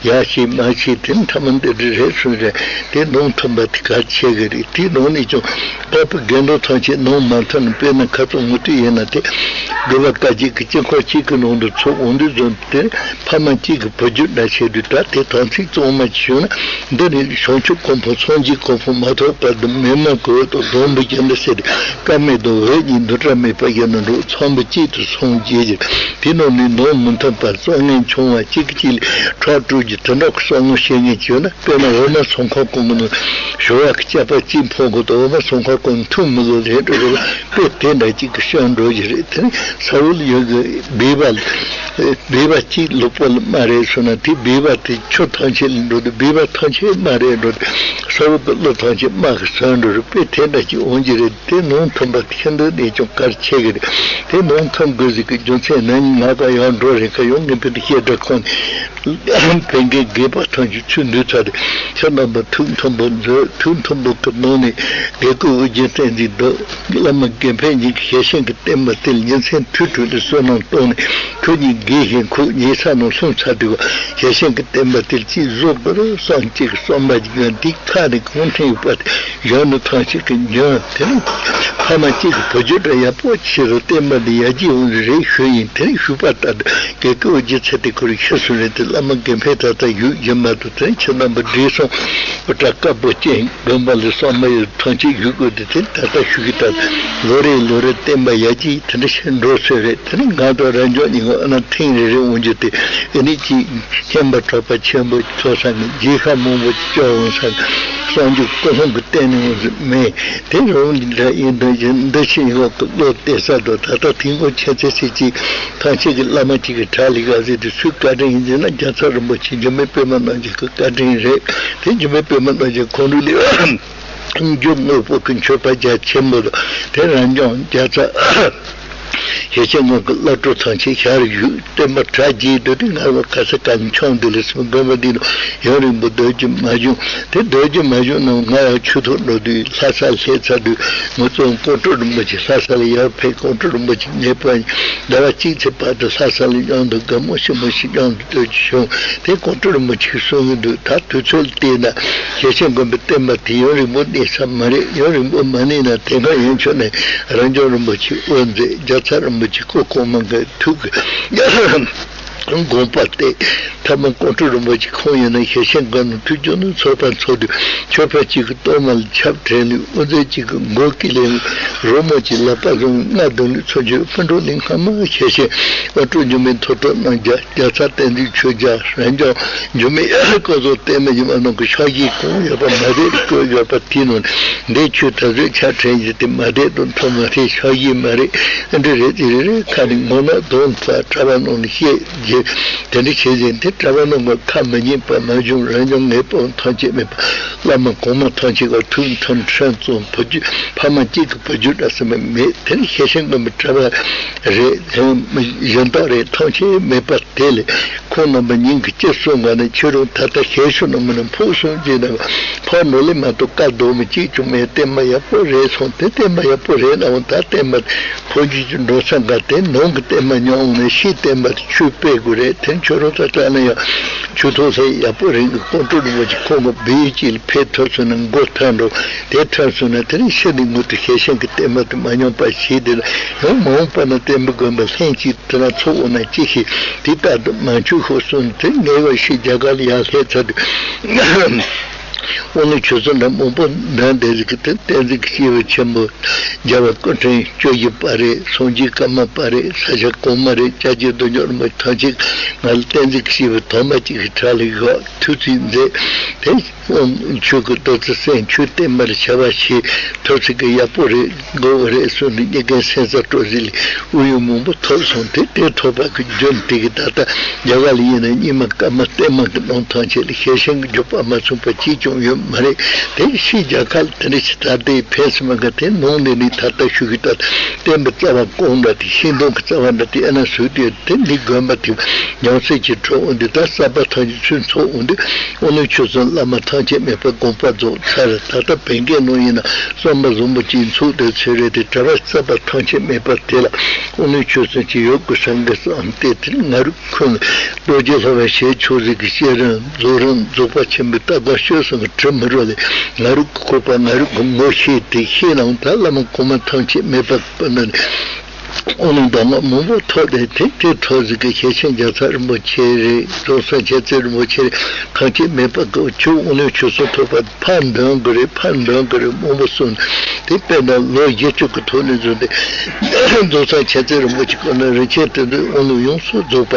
ཡ་ཤེས་མ་ཤེས་དེ་ཐ་མ་འདི་འདྲ་རེད་གསུངས་རེད། དེ་ནང་མཐུན་པ་དེ་གལ་ཆེ་གི་རེད། དེ་ནང་ནས་ཀྱང་འཕགས་པའི་དགེ་འདུན་ཐམས་ཅད་ནང་མ་མཐུན་ན། དཔེར་ན་ཁ་ཚོ་མུ་མཐུད་ཡིན་ན་དེ་དགེ་བ་བཀའ་བརྒྱད་ཀྱི་དཀྱིལ་འཁོར་གཅིག་གི་ནང་དུ་ཚོགས་འོང་དུས་ཙམ་དེ་ཕ་མ་གཅིག་གི་བུ་རྒྱུད་འདྲ་བྱེད་དུས། ད་དེ་དམ་ཚིག་གཙང་མ་ཞུས་ན་འདི་ནི་བྱང་ཆུབ་གོ་འཕང་སངས་རྒྱས་གོ་འཕང་མ་ཐོབ་བར་དུ་མི་མ་གོ་དང་སྡོང་པོ་ཅན་འདྲ་ཟེར་ཏེ་ཀ་མད་དང་འོད་གཉིས་འདུ་འབྲལ་མེད་པར་ཡོད་ན་འགྲོ། ཚངས་པ་གཅིག་ཏུ་སངས་རྒྱས་ཀྱི་དེ་ནང་ནས་ནང་མི་མཐུན་པ་བསམ་ངན་ཆུང་བ་གཅིག་གིས་གཅིག་ལ་ཁྲག་དཀྲུག་རྒྱུ་དེ་འདྲ་གི་བསམ་ངན་བྱེད་མཁན་བྱུང་ན། དཔེར་ན་འོ་མ་ཟངས་ཁ་གང་གི་ནང་ཞོ་བ་གི་སྐྱ་པ་གཅིག་འཕོག་དགོས་དང་འོ་མ་ཟངས་ཁ་གང་འཐུང་མི་དགོས་རེད་འགྲོ་རེད། དཔེ་དེ་འདྲ་གཅིག་གི་བཤད་འགྲོ་གི་རེད། དེ་ནི་ས་འོག་ལ་ཡོད་གི་སྦལ་པ་ལ། སྦལ་པ་གཅིག་ལུག་པ་ལ་དམའ་རེད་ཟེར་ན་དེ་སྦལ་པ་དེ་ཆུ་ཐང་ཆད་ལ་འགྲོ་དུས་སྦལ་པ་ཐང་ཆད་དམའ་རེད་འགྲོ་དུས་ས་འོག་གི་ཀླུ་ཐང་ཆད་དམའ་གི་ཟེར་འགྲོ་རེད། དཔེ་དེ་འདྲ་གཅིག་འོང་གི་རེད། དེ་ནང་མཐུན་པ་དེ་ཤིན་ཏུ་ནས་ཀྱང་གལ་ཆེ་གི་རེད། དེ་ནང་མཐུན་དགོས་ཟིག་གི་རྒྱུ་མཚན་ནི་ང་ག་ཡང་འགྲོ་རེད་ག་ཡང་ངེས་པར་དུ་བཤད་སྒྲ་ཁོང་ནས། བན་རྒན་རྒས་པ་ཐམས་ཅད་ཚུར་འདུས་ཚར་ཏེ་ཁྱེད་རྣམ་པ་ཐུགས་མཐུན་པོ་མཛོད། ཐུགས་མཐུན་པོ་གི་ནང་ནས་དགེ་བསྐོས་དབུ་རྒྱན་བསྟན་འཛིན་རྡོ་བླ་མ་དགེ་འཕེལ་གཉིས་ཀྱིས་ཞལ་ཆེམས་ཀྱི་བསྟན་པ་དེ་ལ་ཉིན་མཚན་དུས་དྲུག་ཏུ་བསོད་ནམས་བཏང་ནས་ཁོ་གཉིས་རྒས་ཤིང་ཁོག་ཉལ་ས་ནང་ལྷུང་ཚར་དུས་ཞལ་ཆེམས་ཀྱི་བསྟན་པ་དེ་ལ་ཅིག་བཟོ་དགོས་རེད་བསམ་གཅིག་གི་བསམ་པ་ཅིག་ཡོད། དེ་ཁ་ནས་གང་ཐོན་ཡོད་པ་དེ་གཞོན་ནུ་ཐམས་ཅད་ཀྱིས་ཉོན། དེ་ནས་ཕ་མ་གཅིག་གི་བུ་རྒྱུད་འདྲ་ཡག་པོ་ཆེ་རུ་བསྟན་པ་འདི་ཡར་རྒྱས་འོང་གི་རེད་ཞུས་ཡིན། དེ་ནས་ཞུས་པ་ལྟར་དུ་དགེ་བསྐོས་དབུ་རྒྱན་ཚེ་དེ་ཁོ་རང་ཤི་སོང་རེད། དེ་བླ་མ་དགེ་འཕེལ་ད་ལྟ་ཡུལ་རྒྱུན་མ་གཏོགས་དེ་ནས་ཁྱེད་རྣམ་པ་བགྲེས་སོང་། སྐུ་དྲག་དཀར་པོ་ཅན་དགོན་པ་ལ་གསང་སྔགས་ཡོད་ཐམས་ཅད་ཞུ་དགོས་དེ་དེ་ད་ལྟ་ཞུ་གི་ད་ལོ་རེ་ལོ་རེ་བསྟན་པ་ཡར་རྒྱས་དེ་འདྲ་ཞིག་འགྲོ་སྲོལ་རེད། དེ་ནས་ང་དང་རབ་འབྱམས་གཉིས་ཀ་ཨ་ན་ཐེངས་རེ་རེ་འོང་རྒྱུ་དེ་ཨེ་ནི་ཅིག་ཤན་པ་གྲགས་པ་ཆེན་པོ་ཚོ་ས་ནས་རྗེས་ཤ་མང་པོ་ཅིག་བཅོ་འོང་ས་ནས་གསང་རྒྱུ་ཀུན་སློང་གི་བསྟན་ནས་འོང་ཟིག་མེད། དེ་རུང་འདི་འདྲ་ཡིན་འདུག་ཅིང་འདི་ཕྱི་ཡོད་ཀྱི་བློ་གཏད་ས་དང་ད་ལྟ་དེང་གོ་ཁྱེད་ཚེ་ཚེ་གཅིག་ཐང་ཆད་ཀྱི་བླ་མ་གཅིག་གི་གྲལ་ལ་ཡོད་ཟེར་དུས་སུའི་བཀའ་དྲིན་ཡིན་ཟེར་ན་རྒྱལ་ཚབ་རིན་པོ་ཆེ་འཇིགས་མེད་པད་མ་རྣམ་རྒྱལ་གྱི་བཀའ་དྲིན་རེད། དེ་འཇིགས་མེད་པད་མ་རྣམ་རྒྱལ་ཁོང་རུ་ལས་རྒྱུ་དངོས་པོ་གི་མཆོད་པ་རྒྱ་ཆེན་པོ་དང་དེ་རང་ལྗོངས་རྒྱལ་ཚབ་ཞེ་ཆེན་ངོས་ཀྱི་བླ་སྤྲུལ་ཚང་ཆེན་ཤར་བཞུགས། བསྟན་པ་གྲ་རྒྱས་འདུག་དེ་ང་རང་ག་ས་ག་ནས་མཆོང་འདུག་ལས་སུ་དགོན་པ་འདི་ནང་ཡུན་རིང་པོ་སྡོད་རྒྱུ་མ་བྱུང་། དེ་སྡོད་རྒྱུ་མ་བྱུང་ན་ང་ཡང་ཆོས་ཐོག་འགྲོ་དུས་ལྷ་ས་སླེབས་ཚར་དུས་ངོ་ཚོ་ཀོང་སྤྲུལ་རིན་པོ་ཆེ་ལྷ་ས་ལ་ཡར་ཕེབས། ཀོང་སྤྲུལ་རིན་པོ་ཆེ་ངེས་པར་ཟླ་བ་གཅིག་ཚེ་བར་དུ་ལྷ་ས་ལ་མཉམ་དུ་དགའ་མོ་ཞིམ་མོ་ཞིག་མཉམ་དུ་སྡོད་རྒྱུ་བྱུང་། དེ་ཀོང་སྤྲུལ་རིན་པོ་ཆེས་གསུང་གི་འདུག་ད་དུས་ཚོད་ལ་བལྟས་ན་ཞེ་ཆེན་དགོན་པའི་བསྟན་པ་དེ་ཡུན་རིང་པོ་གནས་ས་མ་རེད། ཡུན་རིང་པོ་མ་གནས་ན་དེ་སྔ་ཡན་ཆོད་ནས་རབ་འབྱམས་རིན་པོ་ཆེ་དབུ་མཛད། རྒྱལ་ཚབ་རིན་པོ་ཆེ་སྐུ་གོང་མ་གི་ཐུགས་ཀྱི་ དགོངས་པ་གཏད། ཐ་མ་ཀོང་སྤྲུལ་རིན་པོ་ཆེ་ཁོང་ཡིན་ན་ཞལ་ཆེམས་སྒང་ནས་ཐུགས་སྐྱོ་ནས་ཚོགས་པ་འཚོགས་དུས་ཆོས་པ་གཅིག་གི་གཏོར་མ་ལ་ཆབ་བྲལ་ནས་དབུ་མཛད་གཅིག་གི་མགོ་ཀི་ལེན། རོལ་མོ་གཅིག་ལག་པ་བཟུང་སྔགས་བརྡུང་ནས་ཚུར་འཇུག་སྨིན་གྲོལ་གླིང་སྔ་མ་ཞལ་ཆེམས་ཨ་སྤྲུལ་འགྱུར་མེད་མཐོ་གྲོང་རྣམ་རྒྱལ་རྒྱལ་ཚ་བསྟན་འཛིན་ཆོས་རྒྱལ་རབ་འབྱམས་འགྱུར་མེད་སྐུ་གཟུགས་བརྟན་མ་ཡིན་པ་རྣམས་ཀྱི་ཕྱག་བཞེས་གང་ཡོད་པ་མ་རེད་བཀོད་ཡོད་པ་དེའི་ནང་འདི་ཆོས་ད་གཟོད་ཆ་བྲལ་ཡིན་ཏེ་མ་བསྡད་དོན་ཐོག་མ་རེད། ཕྱག་བཞེས་མ་རེད། འདི་རེད་ཅི་རེད་རེད། ཁ་ནས་ངོ་ནག་གདོང་ཚ་གྲྭ་པ་རྣམས་ལ་བཤད་རྒྱུ་དེ་འདྲ་བྱེད་བཞིན་དེ་གྲྭ་པ་རྣམས་ཀྱི་ཁ་མི་ཉན་པ་མ་བྱུང་། རབ་འབྱམས་ངའི་དཔོན་ཐམས་ཅད་མེད་པ་བླ་མ་གོང་མ་ཐམས་ཅད་ཀྱི་ཐུགས་མཐུན་ཁྲིམས་གཙང་བུ་རྒྱུད་ཕ་མ་གཅིག་གི་བུ་རྒྱུད་འདྲ་ཟེར་མི་མེད། དེ་ནི་ཤེས་བཞིན་གྱི་མི་གྲྭ་པ་རེད། གཞན་དག་རེད་ཐམས་ཅད་མེད་པ་དེ་ལས། ཁོང་རྣམ་པ་ཉིད་ཀྱི་སྤྱི་གསུམ་ག་ནས་ཁྱེད་རང་ད་ལྟ་ཞལ་ཤུལ་ནང་མི་ནས་ཕུགས་གསུམ་གྱི་ནང་ཕར་ནོར་ལས་མ་གཏོགས་བཀའ་ཟློག་མི་གཅིག་ཀྱང་མེད། བསྟན་པ་ཡག་པོ་རེད་སོང་། དེ་བསྟན་པ་ཡག་པོ་རེད་ལའང་ད་བསྟན་པ་ཕོ་རྒྱུད་ཀྱི་འགྲོ་ས་འགའ་དེ་ནང་གི་བསྟན་པ་ཉམས་འོང་ནས་ཕྱིའི་བསྟན་པ་དེ་ཆོས་སྤེལ་དགོས་རེད། དེ་ཁྱོད་རང་ད་ལྟ་ན་ཡང་ཆོས་ཐོག་ལྷན་ཡག་པོ་རེད་གི་ཀོང་སྤྲུལ་རིན་པོ་ཆེ་ཁོང་གི་བེའུ་གཅིག་ལ་ཕེབས་ཐུབ་སོང་ན་མགོ་ཐར་འགྲོ། དེ་ཐར་སོང་ན་དེ་རིང་ཕྱི་ནས་ངོ་དུ་ཞལ་ཤན་གྱི་བསྟན་པ་དེ་མ་ཉམས་པ་ཞིག་དེ་ལ་ཡང་མ་འོངས་པ་ན་བསྟན་པའི་དགོན་པ་ལྷན་ཅིག་དེ་ན་ཚོགས་འོང་ན་ཅི་ཞིག་དེ་ལྟར་དུ་མ་འཆུག་ཤོག་གསུངས། དེ་ངེས་པ་ཞིག་རྒྱ་གར་ལ་ཡར་སླེབས་ཚར་དུས་དབང་ལུང་ཆོས་ཚོགས་འདྲ་མང་པོ་འདྲ་འདྲ་ཟིག་གི་དེ་བསྟན་འཛིན་གྱི་སྐྱེས་བུ་ཆེན་པོ་རྒྱལ་བ་སྐུ་ཕྲེང་བཅུ་བཞི་པ་རེད། སངས་རྒྱས་ཀརྨ་པ་རེད། ས་སྐྱ་གོང་མ་རེད། སྐྱབས་རྗེ་རྡོ་རྗེ་རིན་པོ་ཆེ་ཐམས་ཅད་ང་ལ་བསྟན་འཛིན་གྱི་སྐྱེས་བུ་ཐོག་མ་གཅིག་གི་གྲལ་ལ་བཞག་ཐུགས་རྗེ་མཛད་དེ། ཁྱོད་ཀྱི་ཏོག་ཙི་སེམས་ཆོས་བསྟན་པར་བྱ་བ་ཞིག་ཐོབ་ཚིག་གི་ཡག་པོ་རེད་དགོས་པ་རེད་གསུངས་ནས་རྙེད་མཁན་སེམས་ས་སྤྲོ་ཟིག་ལས་ཨུ་ཡོན་མང་པོ་ཐོབ་སོང་། དེ་དེ་ཐོབ་པ་གི་རྒྱུ་དེ་གི་ད་ལྟ་རྒྱ་གར་ལ་ཡིན་ན་རྙིང་མ་བཀའ་མ་བསྟན་མ་གི་ནང་ཐམས་ཅད་ལ་ཞལ་ཤན་གྱི་བརྒྱུད་པ་མ་ཚུགས་པ་གཅིག་ཀྱང་ཡོད་མ་རེད། དེ་ཕྱིའི་རྒྱལ་ཁབ་དེ་འདྲ་ཞིག་ད་ལྟའི་ཕན་སེམས་མ་ག་དེ་ནང་ནས་ནི་ད་ལྟ་ཞུ་གི་ད་བསྟན་པའི་རྩ་བ་གང་འདྲ་དེ་ཤིང་སྡོང་གི་རྩ་བ་འདྲ་དེ་ཨ་ན་ཟུག་དེ་དེ་འདི་དགོན་པ་དེ་ཉམས་སད་ཀྱི་གྲོགས་འོང་དུས་ད་གསར་པ་ཐམས་ཅད་ཚུན་ཚོགས་འོང་དུས་དབང་ལུང་ཆོས་ཚོགས་བླ་མ་ཐམས་ཅད་མེད་པར་དགོངས་པ་རྫོགས་ཚར། ད་ལྟ་བན་རྒན་ནང་ཡིན་ན་བསམ་པ་བཟང་པོ་ཅིག་འཚོགས་དེ་ཚོད་རེད་དེ་གྲྭ་པ་གསར་པ་ཐམས་ཅད་མེད་པར་དེ་ལ་དབང་ལུང་ཆོས་ཚོགས་ཅིག་ཡོད་དགོས་བསམ་གི་བསམ་སྟེ་དེ་ང་རུ་ཁོང་རྡོ་རྗེ་སློབ་དཔོན་ཞལ་ཆོས་རིག་གི་བཤད་རིམ་རྫོགས་རིམ་རྫོགས་པ་ཆེན་པོའི་ལྟ་སྒོམ་སྤྱོད་གསུམ་གྱི་གྲུབ་མི་རོ་ལས་ང་རུ་ཁོག་པ་ང་རུ་གི་ངོ་ཤེས་དེ་ཤེས་ནའང་ད་བླ་མ་གོང་མ་ཐམས་ཅད་མེད་པར་པ་ན་ནི། དབང་ལུང་གདམས་ངག་མང་པོ་ཐོབ་སྟེ་དེ་དེ་ཐོག་ཟིག་གི་ཞལ་ཆེན་རྒྱ་ཚ་རིན་པོ་ཆེ་རེད། རྫོང་གསར་མཁྱེན་བརྩེ་རིན་པོ་ཆེ་རེད། ཐམས་ཅད་མེད་པ་གི་ཆོས་དབང་ལུང་ཆོས་ཚོགས་ཐོབ་པ་ཕར་འདོན་གི་རེད། ཕར་འདོན་གི་རེད་མང་པོ་གསུངས། དེ་དཔེར་ན་ལོ་བཞི་བཅུ་གི་ཐོག་ནས་བཟུང་སྟེ་རྫོང་གསར་མཁྱེན་བརྩེ་རིན་པོ་ཆེ་སྐོར་ན་རིན་ཆེན་དེ་ཚོའི་དབང་ལུང་ཡོངས་སུ་རྫོགས་པ་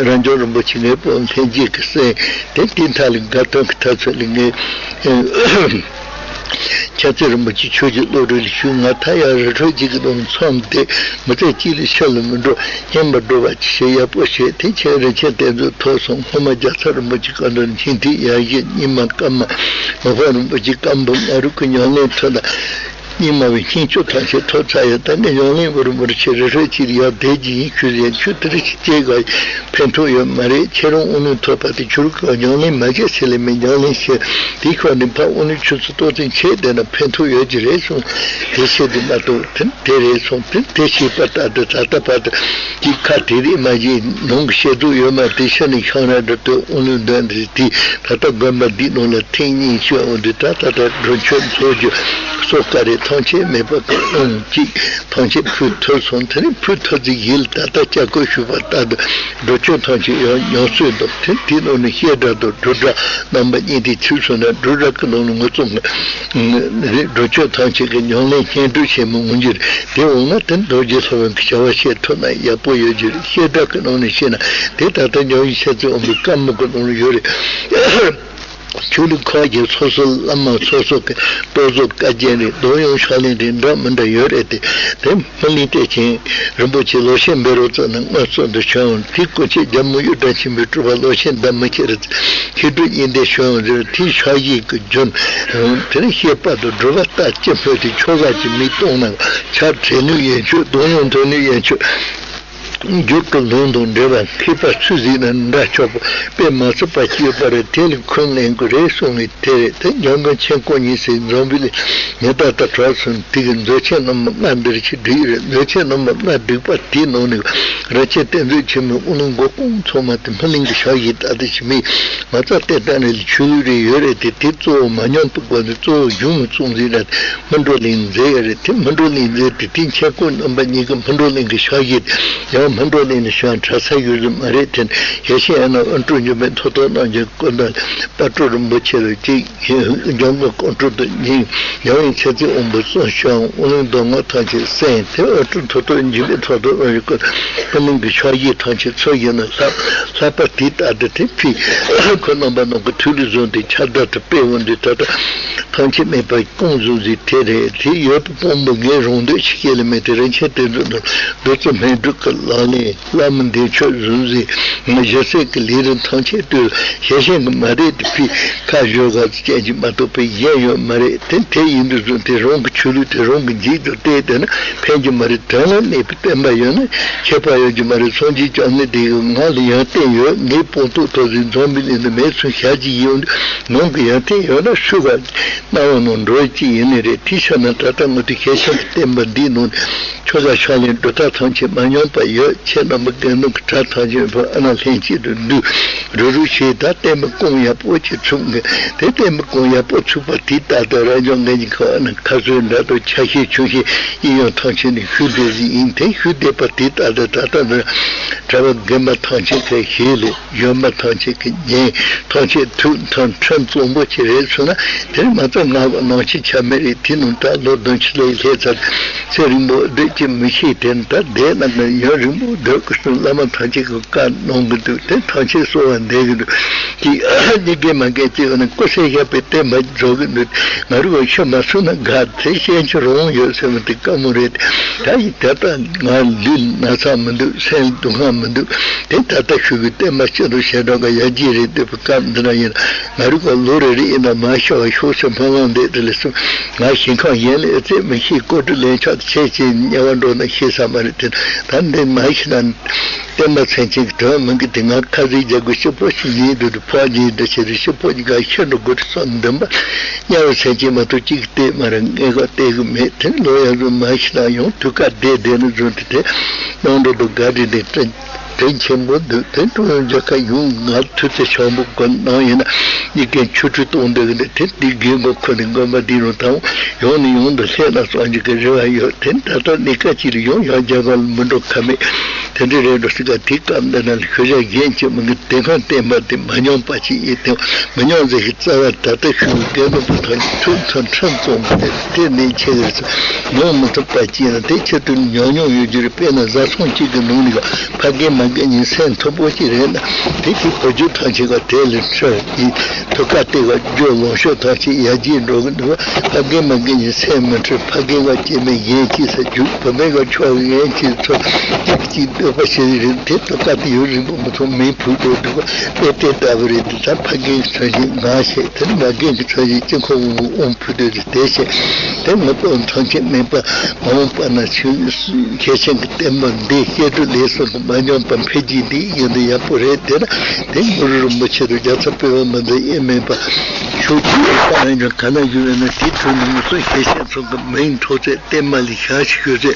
རབ་འབྱམས་རིན་པོ་ཆེ་ངེས་པོ་ལྷན་སྐྱེས་ཀྱི་སེམས་དེ་དེ་མཐའ་ལ་དགའ་སྟོན་གྱི་ཐབས་ཚུལ་ལ་ངས། མཁྱེན་བརྩེ་རིན་པོ་ཆེ་ཆོས་ཀྱི་བློ་གྲོས་ལ་ཞུགས། ང་ཐ་ཡང་རི་ཁྲོད་ཅིག་གི་ནང་མཚམས་བསྡད། མི་ཚེ་གཅིག་ལས་ཕྱི་ལ་མི་འགྲོ། སྙན་པར་འགྲོ་བ་ཅི་བྱེད་ཡག་པོ་བྱེད། དེ་ཕྱིར་རིན་ཆེན་གཏེར་མཛོད་ཐོབ་སོང་། སྔོན་མ་རྒྱ་ཚ་རིན་པོ་ཆེ་བཀའ་འདྲ་སྙིང་ཐིག་ཡར་བཞེངས། རྙིང་མ་བཀའ་མ་མི་ཕམ་རིན་པོ་ཆེ་བཀའ་འབུམ་ང་རུ་ཁུ་ཉམས་ལེན་ཐུབ་ན། རྙིང་མ་བའི་སྙིང་བཅུད་ཐམས་ཅད་ཐོབ་ཚར་ཡོད། ད་ངས་ཉམས་ལེན་འུར་འུར་བྱེད་རི་ཁྲོད་ཅིག་ཡར་བསྡད་ཀྱི་ཡིན། ཁྱོད་ཡང་ཁྱོད་དེ་རིང་ཅིག་སྐྱེས་ག་ཕན་ཐོགས་ཡོད་མ་རེད། ཁྱེད་རང་དབང་ལུང་ཐོབ་པ་དེ་ཁྱོད་རང་གི་ཉམས་ལེན་མ་བྱས་ཟེར་ལེ་མེད། ཉམས་ལེན་བྱས་དེའི་ཁ་ནས་ཕར་དབང་ལུང་ཆོས་ཚོགས་གཏོར་སྐྱོན་བྱས་བསྡད་ན་ཕན་ཐོགས་ཡོད་ཀྱི་རེད་གསུངས། དེ་བྱས་དུས་མ་གཏོགས་དེ་དེ་རེད་གསུངས། དེ་དེ་བྱས་པ་ལྟར་དུ་ད་ལྟ་བར་དུ་ཀྱི་ཁ་དེ་རིགས་མ་བྱས་ནང་གི་བཤད་སྡུག་ཡོད་མ་དེ་ཤ་ནས་ཤང་ར་འདྲ་དུ་དབང་ལུང་འདོན་དེ་དེ་ད་ལྟ་དགོན་པ་འདིའི་ནང་ལ་ཐེངས་གཉིས་བྱོན་འོང་དུས་ད་ད་ལྟ་འགྲོ་མཆོད་འཚོགས་རྒྱུ་སོགས་ག་རེ་ཐམས་ཅད་མེད་པ་གི་དབང་གཅིག་ཐམས་ཅད་ཕུལ་ཐུབ་སོང་། དེ་ནས་ཕུལ་ཐུབ་ཚེ་ཡིད་ལ་ད་ལྟ་ལྕགས་སྐུད་ཞུས་པ་ལྟར་དུ་འགྲོ་མཆོད་ཐམས་ཅད་ཡང་ཉམས་སུ་འདུག་དེ་དེའི་ནང་ནས་བཤད་གྲྭ་དང་སྒྲུབ་གྲྭ་རྣམ་པ་གཉིས་དེ་ཚུད་སོང་ན་སྒྲུབ་གྲྭ་གི་ནང་ནས་ངོ་ཚོང་གི་རེད། འགྲོ་མཆོད་ཐམས་ཅད་ཀྱི་ཉམས་ལེན་སྙན་སྒྲོན་བྱེད་མི་འོང་རྒྱུ་རེད། དེ་འོང་ན་དེ་རྡོ་རྗེ་སློབ་དཔོན་གྱི་བྱ་བ་བཤད་ཐུབ་ན་ཡག་པོ་ཡོད་རྒྱུ་རེད། བཤད་གྲྭ་གི་ནང་ནས་བཤད་ན་དེ་ད་ལྟ་ཉམས་ཡིན་ཤེས་ཚེ་འོང་པའི་བཀའ་མ་གི་ནང་ནས་ཡོད་རེད། ཆོས་ལུགས་ཁག་གི་སོ་སོ་བླ་མ་སོ་སོ་གི་གཏོར་བཟོ་བཀའ་རྒྱན་རེད། རྡོ་ཡང་ཕྱག་ལེན་རེད། འདྲ་མི་འདྲ་ཡོད་རེད་དེ། དེ་སྨིན་གླིང་བསྟན་ཆེན་རིན་པོ་ཆེ་ལོ་ཆེན་འབད་རོགས་ཙམ་ནས་མངའ་གསོལ་དུ་བྱོན་འོང་། དེའི་སྐུ་མཆེད་རྒྱལ་མོ་གཡུ་སྒྲ་ཆེན་པོའི་སྤྲུལ་པ་ལོ་ཆེན་ཟླ་མི་ཁྱེར་མཁས་གྲུབ་དབྱིངས་ལྡན་བྱོན་འོང་ཟེར། དེའི་ཕྱག་བཞེས་ཀྱི་རྒྱུན་དེ་ནི་བཤད་པ་དང་སྒྲུབ་པ་ལྟ་ཅི་སྨོས་ཏེ་ཆོ་ག་གི་མིང་བཏོན་ན་ཆ་བྲལ་ནུས་ཡན་ཆོད་གདོང་ཡང་ཐོན་ནུས་ཡན་ཆོད། རྒྱུད་ཀྱི་ལུང་དང་འབྲེལ་བ་མཁས་པ་ཚུལ་གཟིགས་ན་འདྲ་ཆོག་པ་དཔེ་མ་ཚུགས་པ་སྐྱེས་པ་རེད། དེ་ལ་འཁོན་ལེན་དགོས་རེད་གསུངས་ནས་དེ་རེད། དེ་འཇམ་མགོན་ཆེན་ཁོང་ཉིད་ཟེར་འཛམ་བུ་གླིང་ཉི་ཟླ་ལྟར་གྲགས་སོང་། དེ་གི་མཛོད་ཆེན་རྣམ་པ་ལྔ་འདིར་ཆེད་བསྒྲིགས་རེད། མཛོད་ཆེན་རྣམ་པ་ལྔ་བསྒྲིགས་པ་དེའི་ནང་ནས་རིན་ཆེན་གཏེར་མཛོད་ཆེན་མོའི་དབང་ལུང་མགོ་རྐང་ཚང་མ་དེ་སྨིན་གླིང་གི་ཕྱག་བཞེས་ལྟ་བུ་ཞིག་མིན། མ་རྩ་བསྟན་བསྟན་རེ་ལ་ཆོས་ལུགས་རེ་ཡོད་རེད་དེ། དེ་གཙོ་བོ་མ་ཉམས་པའི་སྒོ་ནས་གཙོ་བོ་གཞུང་གི་གཙོ་འཛིན་རེད། སྨིན་གྲོལ་གླིང་མཛད་ཡོད་རེད། དེ་སྨིན་གྲོལ་གླིང་མཛད་དེ་དེ་མཁྱེན་ཁོང་རྣམ་པ་གཉིས་ཀྱི་སྨིན་གྲོལ་གླིང་གི་ཕྱག་བཞེས་ཡང་ མི་འགྲོ་ནས་ནི་བྱང་གྲྭ་ས་ཡོད་ཟིན་མ་རེད་དེ། ཡེ་ཤེས་ཡང་ན་ཨོན་ཀྲུང་འཇུ་མེད་ཐོ་ཐོ་གནང་རྒྱུ་ཀུན་དང་དཔལ་སྤྲུལ་རིན་པོ་ཆེ་ལ་གཅིག་འཇམ་མགོན་ཀོང་སྤྲུལ་དུ་སྙིང་ཡང་ཡང་ཚེ་བརྟན་དབང་པོ་གསུང་བྱང་དབུ་ལུང་གདམས་ངག་ཐམས་ཅད་གསན་ཏེ་ཨོན་ཀྲུང་ཐོ་ཐོ་འཇུ་མེད་ཐོ་ཐོ་གནང་རྒྱུ་ཀུན་ཀུན་གླིང་གི་ཕྱག་བཞེས་ཐམས་ཅད་ཚོ་ཡིན་ན་ལྷག་ལྷག་པ་དེ་ལྟར་དུ་དེ་ཕི་ཁོ་རྣམ་པ་རྣམས་ཀྱི་ཐུགས་ལ་བཟུང་སྟེ་ཁྱབ་བརྡལ་དུ་སྤེལ་འོང་དུས་ད་ལྟ་ཐམས་ཅད་མེད་པ། ཀོང་ཟུར་ཟིག་དེ་རེད། དེ་ཡོད་པ་དཔང་པོ་ངའི་རང་འདོད་ཆི་སྐད་ལ་མེད་དེ་རིན་ཆེན་དེ་ཚོ་དང་རྡོ་རྩེ་སྨན་སྒྲུབ་ཀྱི་ལག་ལེན་བླ་མ་འདས་མཆོད་ཟུར་ཟིག་ང་ཞེ་སྲེད་ཀྱི་ལས་རིམ་ཐམས་ཅད་དུ་ཞེ་ཞེན་གྱི་མ་རེད་དེ་ཕི་ཁ་བཞོ་ག་ཅན་གྱི་མ་གཏོགས་པའི་གཞན་ཡོད་མ་རེད་དེ། དེ་ཡིན་དུས་ཚོ་དེ་རང་གི་ཆོས་ལུགས་དེ་རང་གི་འཇིག་ཏུ་བལྟས་དེ་ན་ཕན་གྱི་མ་རེད། དོན་ལ་གནས་པའི་བསྟན་པ་ཡོད་ན་ཁྱད་པར་ཡོད་ཀྱི་མ་རེད། སངས་རྒྱས་བཅོམ་ལྡན་འདས་ཀྱིས་ང་ལ་ཡོན་ཏན་ཡོད། ངའི་སྤངས་རྟོགས་ཐོག་ཟིག་འཛོམས་པའི་གནས་ནི་མེད་ཚུལ་ཞལ་གྱིས་ཡིན། ནང་གི་ཡོན་ཏན་ཡོད་ན་ཤུགས་ཀ་སྣང་བ་ནང་འགྲོ་ཅི་ཡིན་ནི་རེད། དེའི་ཕྱིར་ན་ད་ལྟ་ངོ་དེ་ཞལ་ཆེམས་ཀྱི་བསྟན་པ་འདིའི་ནང་ནས་ཆོས་ལ་ཕྱག་ལེན་སྒྲུབ་ཐབས་ཐམས་ཅད་མ་སྙོམས་པ་ཡོད། ཁྱེད་རྣམ་པ་དགེ་འདུན་གྱི་གྲྭ་ཐམས་ཅད་ཕུ་ཨ་ན་ལྷན་ཅིག་ཏུ་འདུས་རུ་རུ་བྱས། ད་བསྟན་པ་སྐོང་ཡག་པོ་ཅིག་ཚུགས་ངེས། དེ་བསྟན་པ་སྐོང་ཡག་པོ་ཚུགས་པ་དེའི་རྟགས་དང་རབ་འབྱམས་ངེད་གཉིས་ཁ་ཨ་ན་ཁ་སོའི་འདྲ་དང་ཆ་ཤས་ཆུང་ཤས་ཨི་ཡོང་ཐམས་ཅད་ནས་ཞུ་བསྡད་ཟིན་ཡིན། དེ་ཞུ་བསྡད་པ་དེའི་རྟགས་དང་ད་ལྟ་འདི་གྲྭ་པ་རྒན་པ་ཐམས་ཅད་ཀྱི་ཞལ་ལས། གཞོན་པ་ཐམས་ཅད་ཀྱི་ཉན། ཐམས་ཅད་ཐུགས་མཐུན་ཁྲིམས་གཙང་པོ་ཅིག་རེད་ཚུལ་ན་དེར་མ་ཚད་ང་གི་ནང་ཆེན་ཆ་མེད་རེད། དེ་ནང་ད་ལོ་བདུན་ཅུ་ལས་སླེབས་ཚར། ཚེ་རིང་པོ་བསྡད་ཀྱི་མི་ཤེས་དེ་ནི་ད་བསྡད་ན་ནི་ཡུན་རིང་པོ་སྡོད་དགོས་སོང་། བླ་མ་ཐམས་ཅད་ཀྱི་བཀའ་གནང་གི་འདུག་དེ་ཐམས་ཅད་གསོལ་བ་འདེབས་ཀྱི་འདུག་དེ་ཨ་ནི་རྒན་མ་རྒན་གཅིག་ནི་སྐུ་ཚེ་ཞབས་པད་བརྟན་པ་རྫོགས་ཀྱི་འདུག་ང་རུ་བ་ཤི་མ་སོང་ན་དགའ་དེ་ཤེས་ཀྱི་རང་ཡོད་ཟེར་བ་དེ་དཀའ་མོ་རེད། ད་ཡི་ད་ལྟ་ང་ལུས་ན་ཚ་མི་འདུག་སེམས་སྡུག་བསྔལ་མི་འདུག་དེ་ད་ལྟ་ཞུ་གི་བསྟན་པ་སྤྱི་དང་བྱེ་བྲག་གི་ཡར་རྒྱས་རེད་འདོད་པའི་སྐབས་འདི་ན་ཡིན། ང་རུ་ག་ལོ་རེ་རེ་ཡིན་ན་མ་ཤོར་བ་ཤོག་ཟེར་སྨོན་ལམ་འདེབས་དེ་ལས་སུ་ང་ཞིང་ཁམས་གཞན་ལ་ཨེ་ཙེ་མི་ཤེས། ཀོ་ཀྲི་ལན་ཆགས་ཆེ་ཆེ་དམྱལ་བ་འགྲོ་ན་ཤེས་ས་མ་རེད་དེ། ད་འདི་མ་ཤི་ན་བསྟན་པ་མཚན་ཅན་གྱི་དོན་མིན་གི་དེ་ང་ཁ་ཟས་རྒྱག་དགོས་ཤི་པོ་ཞིག་ཡིན་འདུག་དུ་ཕོག་རྒྱུ་ཡིན་འདུག་ཆེ་རེ་ཤི་པོ་ཅིག་ག་ཤི་འགྲོ་དགོས་དུ་བསམ་འདུན་པ་དམྱལ་བ་མཚན་ཅན་མ་གཏོགས་གཅིག་བལྟས་མ་རེད། ངས་ག་བལྟས་གི་མེད། དེ་ལོ་ཡ་རུ་མ་ཤི་ན་ཡང་དུས་ཀ་བདེ་བདེ་ནི་བཟོ་དུ་དེ་སྣང་འགྲོ་དུ་དགའ་རི་ནས་དྲན། དྲིན་ཆེན་པོ་འདུག་དེ་ཀྲུང་དབྱང་རྒྱལ་ཁབ་ཡོངས་ང་ཐུགས་རྗེ་ཆེན་པོ་དགོན་གནང་ཡིན་ན་གཉིས་ཀའི་ཆོ་འཕྲུལ་གཏོང་འདོད་ཀྱི་འདུག་དེ་འདི་དགེ་འགོ་ཁོ་ནས་དགོན་པ་འདི་རུ་དང་ཡོང་ནས་ཡོང་དུ་སླེབས་ན་སོང་རྒྱུ་གི་རེ་བ་ཡོད། དེ་ད་ལྟ་གནས་སྐབས་ཅིག་ལ་ཡོང་ཡང་རྒྱ་གར་ལ་མི་འགྲོ་ཁ་མེད། དེ་འདྲ་རེད་འགྲོ་སྲིད་ག་དེ་སྐབས་འདི་ན་ལ་ཤོད་བྱ་གཞན་གྱི་མི་གི་དེ་ཁོན་བསྟན་པ་དེ་མ་སྙོམས་པ་ཅིག་ཡིན་དེ་མི་སྙོམས་ཟེར་ཞིག་རྩ་བ་ད་ལྟ་ཤུལ་དགེ་འགོ་པ་དང་ཐུགས་མཐུན་ཁྲིམས་གཙང་པོ་དེ་དེ་ནས་ཆེ་གི་རེད། ངོ་མི་ཐུབ་པ་ཅིག་ཡིན་ན་དེ་ཆེད་དུ་ཉམས་མྱོང་ཡོད་རྒྱུ་རེད། དཔེར་ན་བཟའ་ཚང་གཅིག་གི་ནང་ནས་ཕ་རྒན་མ་རྒན་གཉིས་སེམས་མཐུན་པོ་གཅིག་རེད་ན་དེ་གི་བུ་རྒྱུད་ཐམས་ཅད་ཀ་དེ་ལས་འཕྲོས་ཡིན། ཐུགས་ཀ་དེ་ག་རྒྱུ་ལོངས་སྤྱོད་ཐམས་ཅད་ཡར་རྒྱས་འགྲོ་གི་འདུག་ཕ་རྒན་མ་རྒན་གཉིས་སེམས་མི་མཐུན། ཕ་རྒན་ག་སྐྱེ་དམན་གཞན་གཅིག་ས་རྒྱུག་བུད་མེད་ག་ཕྱོགས་གཞན་གཅིག་ཚོ་གཅིག་གཅིག་འདོད་པ་བྱེད་རིགས་དེ་ཐུགས་ཀ་དེ་ཡུན་རིང་པོ་མི་ཐོག་མེ་ཕུག་འགྲོ་འདུག་དཔེ་དེ་ལྟ་བུ་རེད་འདུག་ད་ཕ་རྒན་གྱི་མཚན་གཞི་ང་ཞེས་དེ་ནི་མ་རྒན་གྱི་མཚན་གཞི་གཅིག་ཁོ་བོ་དབང་ཕུལ་འདོད་དེ་བྱས། དེ་ངོ་ཐོག་མཐོང་ཆེན་མེད་པ་མ་འོངས་པ་ན་ཆོས་ཞལ་ཆེན་གྱི་བསྟན་པ་འདི་བཤད་སྒྲུབ་ལས་གསུམ་གྱི་མ་ཉམས་པ་འཕེལ་རྒྱས་འདི་ཡིན་དུ་ཡག་པོ་རེད། དེ་ན་དེ་གུ་རུ་རིན་པོ་ཆེ་དང་རྒྱལ་ཚབ་དཔལ་བ་མི་འདི་ཨེ་མེད་པ་ཤོག་ཅིག་ཡོད་པ་ན་ཡང་ག་ན་ཡོད་ན་དེ་ཐོན་ནས་ངོ་སོ་ཞལ་ཆེན་ཚོ་གི་མིང་ཐོགས་ཚད་བསྟན་པ་ལས་ཞག་ཞིག་ཞུ་ཚད་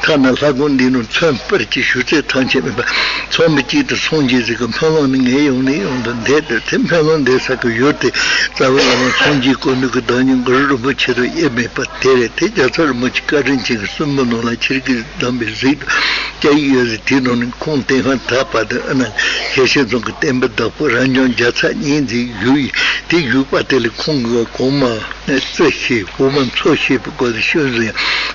ཐ་ན་ལྷ་ཁང་འདི་ནང་ཚོན་པར་གྱི་ཞུ་ཚད་ཐམས་ཅད་མེད་པ། ཚོགས་མི་གཅིག་ཏུ་སངས་རྒྱས་ཟིག་གི་སྨོན་ལམ་ནི་ངས་ཡོང་ནས་ཡོང་དུ་འདས་དེར་དེ་སྨོན་ལམ་འདས་ས་གི་ཡུལ་དེ་རྩ་བའི་བླ་མ་སངས་རྒྱས་ཀུན་འདུས་ཀྱི་བདག་ཉིད་གུ་རུ་རིན་པོ་ཆེ་དང་དབྱེར་མེད་པ་དེ་རེད། དེ་རྒྱལ་ཚབ་རིན་པོ་ཆེ་བཀའ་དྲིན་ཅན་གྱི་གསུང་འབུམ་ནང་ལ་ཆེར་གྱིས་གདམས་པའི་གཟིགས་དང་སྐྱ་ཡིག་ཡོད་ཟིག་དེའི་ནང་ནས་ཁོང་བསྟན་ཁང་དག་པ་དང་ཨ་ན་ཞལ་ཆེན་ཚང་གི་བསྟན་པའི་བདག་པོ་རབ་འབྱམས་རྒྱལ་ཚབ་གཉིས་འཛིན་བཞུགས་ཡིན། དེ་བཞུགས་པ་དེ་ལས་ཁོང་གིས་གོང་མ། རྩི་ཤེས་འོ་མ་འཚོ་ཤེས་པའི་སྐོར་དུ་ཤོད་ཟིན་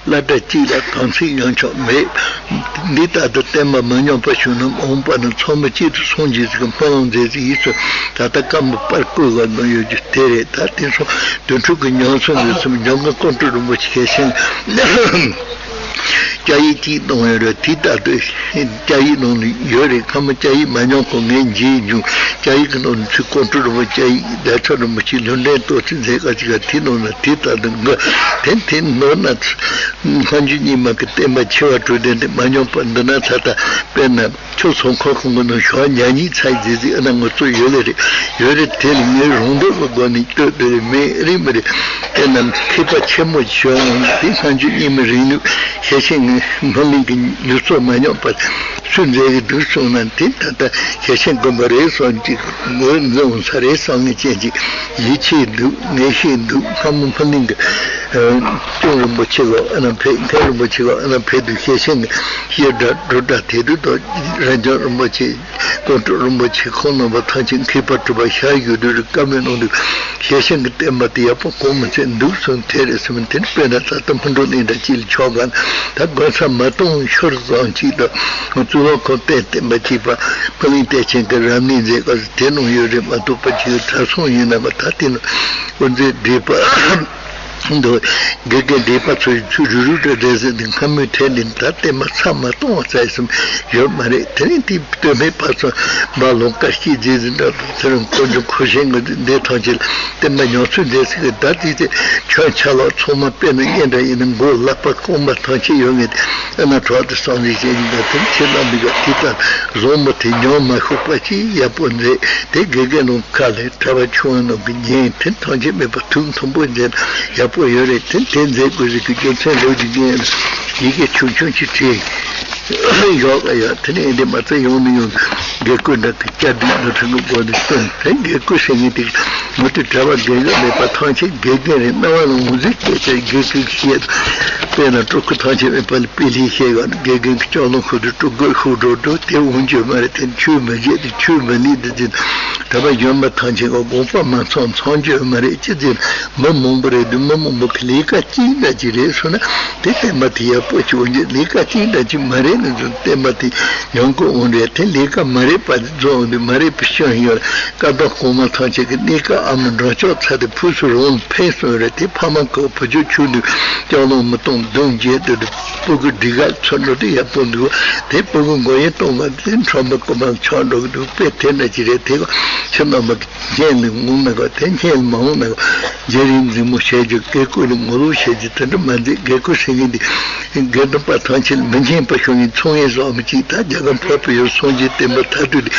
བསླབ་གྲྭ་གཅིག་ལ་གང་ཚིག་ཡང་ཆོག་མེད། འདི་ལྟར་དུ་བསྟན་པ་མ་ཉམས་པ་བྱུང་ན་མ་འོངས་པ་ན་ཚོགས་མི་གཅིག་ཏུ་སངས་རྒྱས་ཀྱི་སྨོན་ལམ་མཛད་ཟིན་ཡིད་ཚོ་ད་ལྟ་སྐམ་པོ་པར་བརྐོས་པ་ནང་ཡོད་རྒྱུ་དེ་རེད། ད་དེ་ཚོ་དུས་འཁྲུག་གི་ཉམས་སུ་འདུག་ཙམ་འཇམ་མགོན་ཀོང་སྤྲུལ་རིན་པོ་ཆེ་ཞལ་ཆེན། སྐྱ་ཡིག་གཅིག་གཏོང་ཡོད་རེད། དེ་ལྟར་དུ་སྐྱ་ཡིག་ནང་ནས་ཡོད་རེད། ཁ་མོ་སྐྱ་ཡིག་མ་ཉམས་གོང་ངས་མཇལ་བྱུང་། སྐྱ་ཡིག་གི་ནང་ནས་ཚུར་ཀོང་སྤྲུལ་རིན་པོ་སྐྱ་ཡིག་བདག་ཆ་རིན་པོ་ཆེ་ལུང་འདྲེན་ཏོག་ཙི་མཛད་ཁ་ཅིག་ག་དེ་ནང་ན་དེ་ལྟར་དུ་འགོད་དེ་དེ་ནོར་ན་སྔ་འགྱུར་རྙིང་མ་གི་བསྟན་པ་འཆི་བ་གྲོལ་དོན་དེ་མ་ཉམས་པ་འདི་ན་ཚ་ད་དཔེར་ན། ཁྱོད་ཚོང་ཁང་ཁོང་གི་ནང་ཞོགས་ཉལ་ཉིན་ཚ་རྫི་རྫི་ཨ་ན་ངོ་ཚོ་ཡོད་ལེ་རེད། ཡོད་རེད། དེ་ལ་ངའི་རང་འདོད་ཀྱི་སྒོ་ནས་ལྟོས་དེ་ལས་མེད་རིགས་མི་རེད། དེ་རྣམས་མཁས་པ་ཆེན་མོ་ཞོགས་ཡོང་དེ་སྔ་འགྱུར་རྙིང་མའི་རིང་ལུགས་ཤེས་བྱའི་ངའི་སྨོན་གླིང་གི་ལུགས་སྲོལ་མ་ཉམས་པར་ སུས་མཛད་ཀྱི་འདུག་གསུངས་ན། དེ་ད་ལྟ་ཞལ་ཆེམས་དགོན་པ་རེད་བསམ་གྱི། འོ་འཛིན་འོང་ས་རེད་བསམ་ངེས་ཅན་གྱི་ཡིད་ཆེས་འདུག་ངེས་ཤེས་འདུག་སྔ་མོ་སྨིན་གླིང་གི་ཨ་གཅུང་རིན་པོ་ཆེ་ལ་ཨ་ནི་ཕེབས། མཁན་རིན་པོ་ཆེ་ལ་ཨ་ནི་ཕེབས་དུས་ཞལ་ཆེམས་ཀྱི་བཤད་གྲྭ་སྒྲུབ་གྲྭ་དེ་དུས་དང་རབ་འབྱམས་རིན་པོ་ཆེ། ཀོང་སྤྲུལ་རིན་པོ་ཆེ་ཁོང་རྣམ་པ་ཐམས་ཅད་མཁས་པ་གྲུབ་པ་ཞལ་བཞུགས་དུས་རེ་བཀའ་མོལ་གནང་དུས་ཞལ་ཆེམས་ཀྱི་བསྟན་པ་དེ་ཡག་པོ་གོ་མི་ཆོད་འདུག་གསུངས། དེ་རེད་ཟེར་མི་དེ་ནི་དཔེར་ན་ད་ལྟ་སྨིན་གྲོལ་གླིང་འདྲ་ཅིག་ལ་ཆོག་ག་ད་དགོན་ས་མ་སྟོང་ཤོར་ཙམ་ཅིག་དང་གཙུག་ལག་ཁང་རྟེན་བརྟེན་པ་གཅིག་པ་སྨིན་གླིང་གཏེར་ཆེན་གྱི་རབ་གནས་མཛད་སྐབས་སུ་དེ་ནང་ཡོད་རེད་མ་གཏོགས་པ་ཅིག་གྲྭ་ཚང་ཡིན་ན་མ་ད་དེ་ནི་དབུ་མཛད་བགྲེས་པ། འདུག་དགེ་རྒན་བགྲེས་པ་ཚོ་ཡི་ཚུལ་རུ་རུ་འདྲ་འདྲ་ཟེར་ནས་སྔ་མོའི་གྲས་འདི་ད་བསྟན་པ་ཚར་མ་གཏོང་བ་ཙམ་ཡོད་མ་རེད། དེ་རིང་དེ་སྟོད་སྨད་བར་གསུམ་འབའ་ལུང་བཀའ་སྐྱིད་རྗེ་བཙུན་འདྲ་དང་ཚེ་རིང་དཀོན་མཆོག་ཁུ་ཤིང་གི་འདི་ཐམས་ཅད་བསྟན་པ་ཉམས་ཚོད་འདས་ཟེར་གི་ད་དེ་ཚེ་ཁྱོད་ཆ་ལག་ཚང་མ་དཔེར་ན་གཉེན་འདྲ་ཡིན་ན་མགོ་ལག་པ་རྐང་པ་ཐམས་ཅད་ཡོད་ངེས་ཏེ་ཨ་ན་གྲོགས་དེ་བསམ་གཞིག་བྱས་ནས་ད་དེ་ཁྱེད་རྣམ་པས་ག་དེ་ལྟར་བཟང་མོ་དེ་ཉམས་མ་ཤོར་བ་ཅིག་ཡག་པོ་མཛད་དེ་དགེ་རྒན་རྣམས་ཁ་ལས། གྲྭ་པ་ཆུང་བ་རྣམས་ཀྱི་ཉན་དེ་ཐམས་ཅད་མེད་པ་ཐུགས་མཐུན་པོ་མཛད་ན་ཡག་པོ་ཡོད་རེད། དེ་དེ་མཛད་དགོས་རིགས་ཀྱི་རྒྱུ་མཚན་ལོ་རྒྱུས་ཉན་ཡི་གེ་ཆུང་ཆུང་ཅིག་བྲིས་ཡོད་ལ་ཡ། དེ་ནས་འདི་མ་ཚད་ཡོང་ནས་ཡོང་དགེ་བསྐོས་འདྲ་གི་བཅར་འདྲི་འདུ་ཁྲིམས་ཀྱི་སྒོ་ནས་སྟོན། དེ་དགེ་བསྐོས་ཟེར་མཁན་དེ་མུ་མཐུད་གྲྭ་པ་དགེ་བསྐོས་མེད་པ་ཐམས་ཅད་དགེ་རྒན་རེད། སྣང་བ་ལ་འོང་ཟིག་སྐད་ཆ་དགེ་བསྐོས་ཀྱི་བཤད། དཔེར་ན་སྤྲུལ་སྐུ་ཐམས་ཅད་མེད་པ་ལ་དཔེ་ལེགས་བཤད་ཡོད། དགེ་རྒན་གྱི་ལྕགས་ལམ་ཤོག་དུས་སྤྲུལ་སྐུ་ཤུགས་འགྲོ་འགྲོ་དེ་འོང་རྒྱུ་མ་རེད། དེ་ཆོས་མི་བྱེད་དེ་ཆོས་མི་ལས་དེ་ཅི་གྲྭ་པ་གཞོན་པ་ཐམས་ཅད་ཀྱི་དགོངས་པ་མ་ཚོམ་ཚོམ་རྒྱུ་མ་རེད། ཅི་ཟེར་མི་མང་པོ་རེད་འདུག་མི་མང་པོ་གི་ལས་ཀ་གཅིག་འདྲ་ཅིག་རེད་སོང་ན་དེ་བསྟན་པ་དེ་ཡག་པོ་ཅིག་འོང་རྒྱུ། ལས་ཀ་གཅིག་འདྲ་ཅིག་མ་རེད་ན་ཚོ་བསྟན་པ་དེ་ཉམས་རྒུད་འོང་རེད། དེ་ལས་ཀ་མ་རེད་པ་དེ་རྫོགས་འོང་དུས་མ་རེད་པ་ཤོད་ཡོད་རེད། བཀའ་བདག་གོང་མ་ཐམས་ཅད་ཀྱི་གནས་སྐབས་ཨ་མ་འགྲོ་ཆོག་ཚར་ཏེ་ཕུ་སུ་རོང་ལ་ཕེབས་སོང་རེད། དེ་ཕ་མ་ཁོ་བུ་ཆུང་ཆུང་དུས་སྐྱོང་ལོང་མི་གཏོང་གདུང་བརྒྱད་དུ་སྤུ་གུ་སྒྲིག་ག་ཚུར་འགྲོ་དུས་ཡག་པོ་འདུག་དེ་སྤུ་གུ་མགོ་ཡས་གཏོང་བ་དེ་ཁྲོམ་པ་རྐུ་མ་ཆགས་འགྲོ་གི་འདུག་དཔེ་དེ་འདྲ་ཅིག་རེད། དེ་ཁྱེད་རྣམ་པ་སྙན་ལ་འོང་ན་ག་དེ་སྙན་ལ་མ་འོང་ན་ག་རྒྱ་རིགས་འཛིང་མོ་བྱས་རྒྱུ་བཀས་བཀོད་ལ་ངོ་ལོག་བྱས་རྒྱུ་དེ་འདྲ་མ་མཛད། བཀས་བཀོད་ཟེར་མཁན་འདི་དགེ་འདུན་པ་ཐམས་ཅད་ལ་མི་སྙན་པ་ཤོད་མཁན་ཚོང་ཡས་བཟོ་མི་གཅིག་ད་རྒྱ་གར་འཕགས་པའི་ཡུལ་སངས་རྒྱས་བསྟན་པ་དར་དུས་དེ་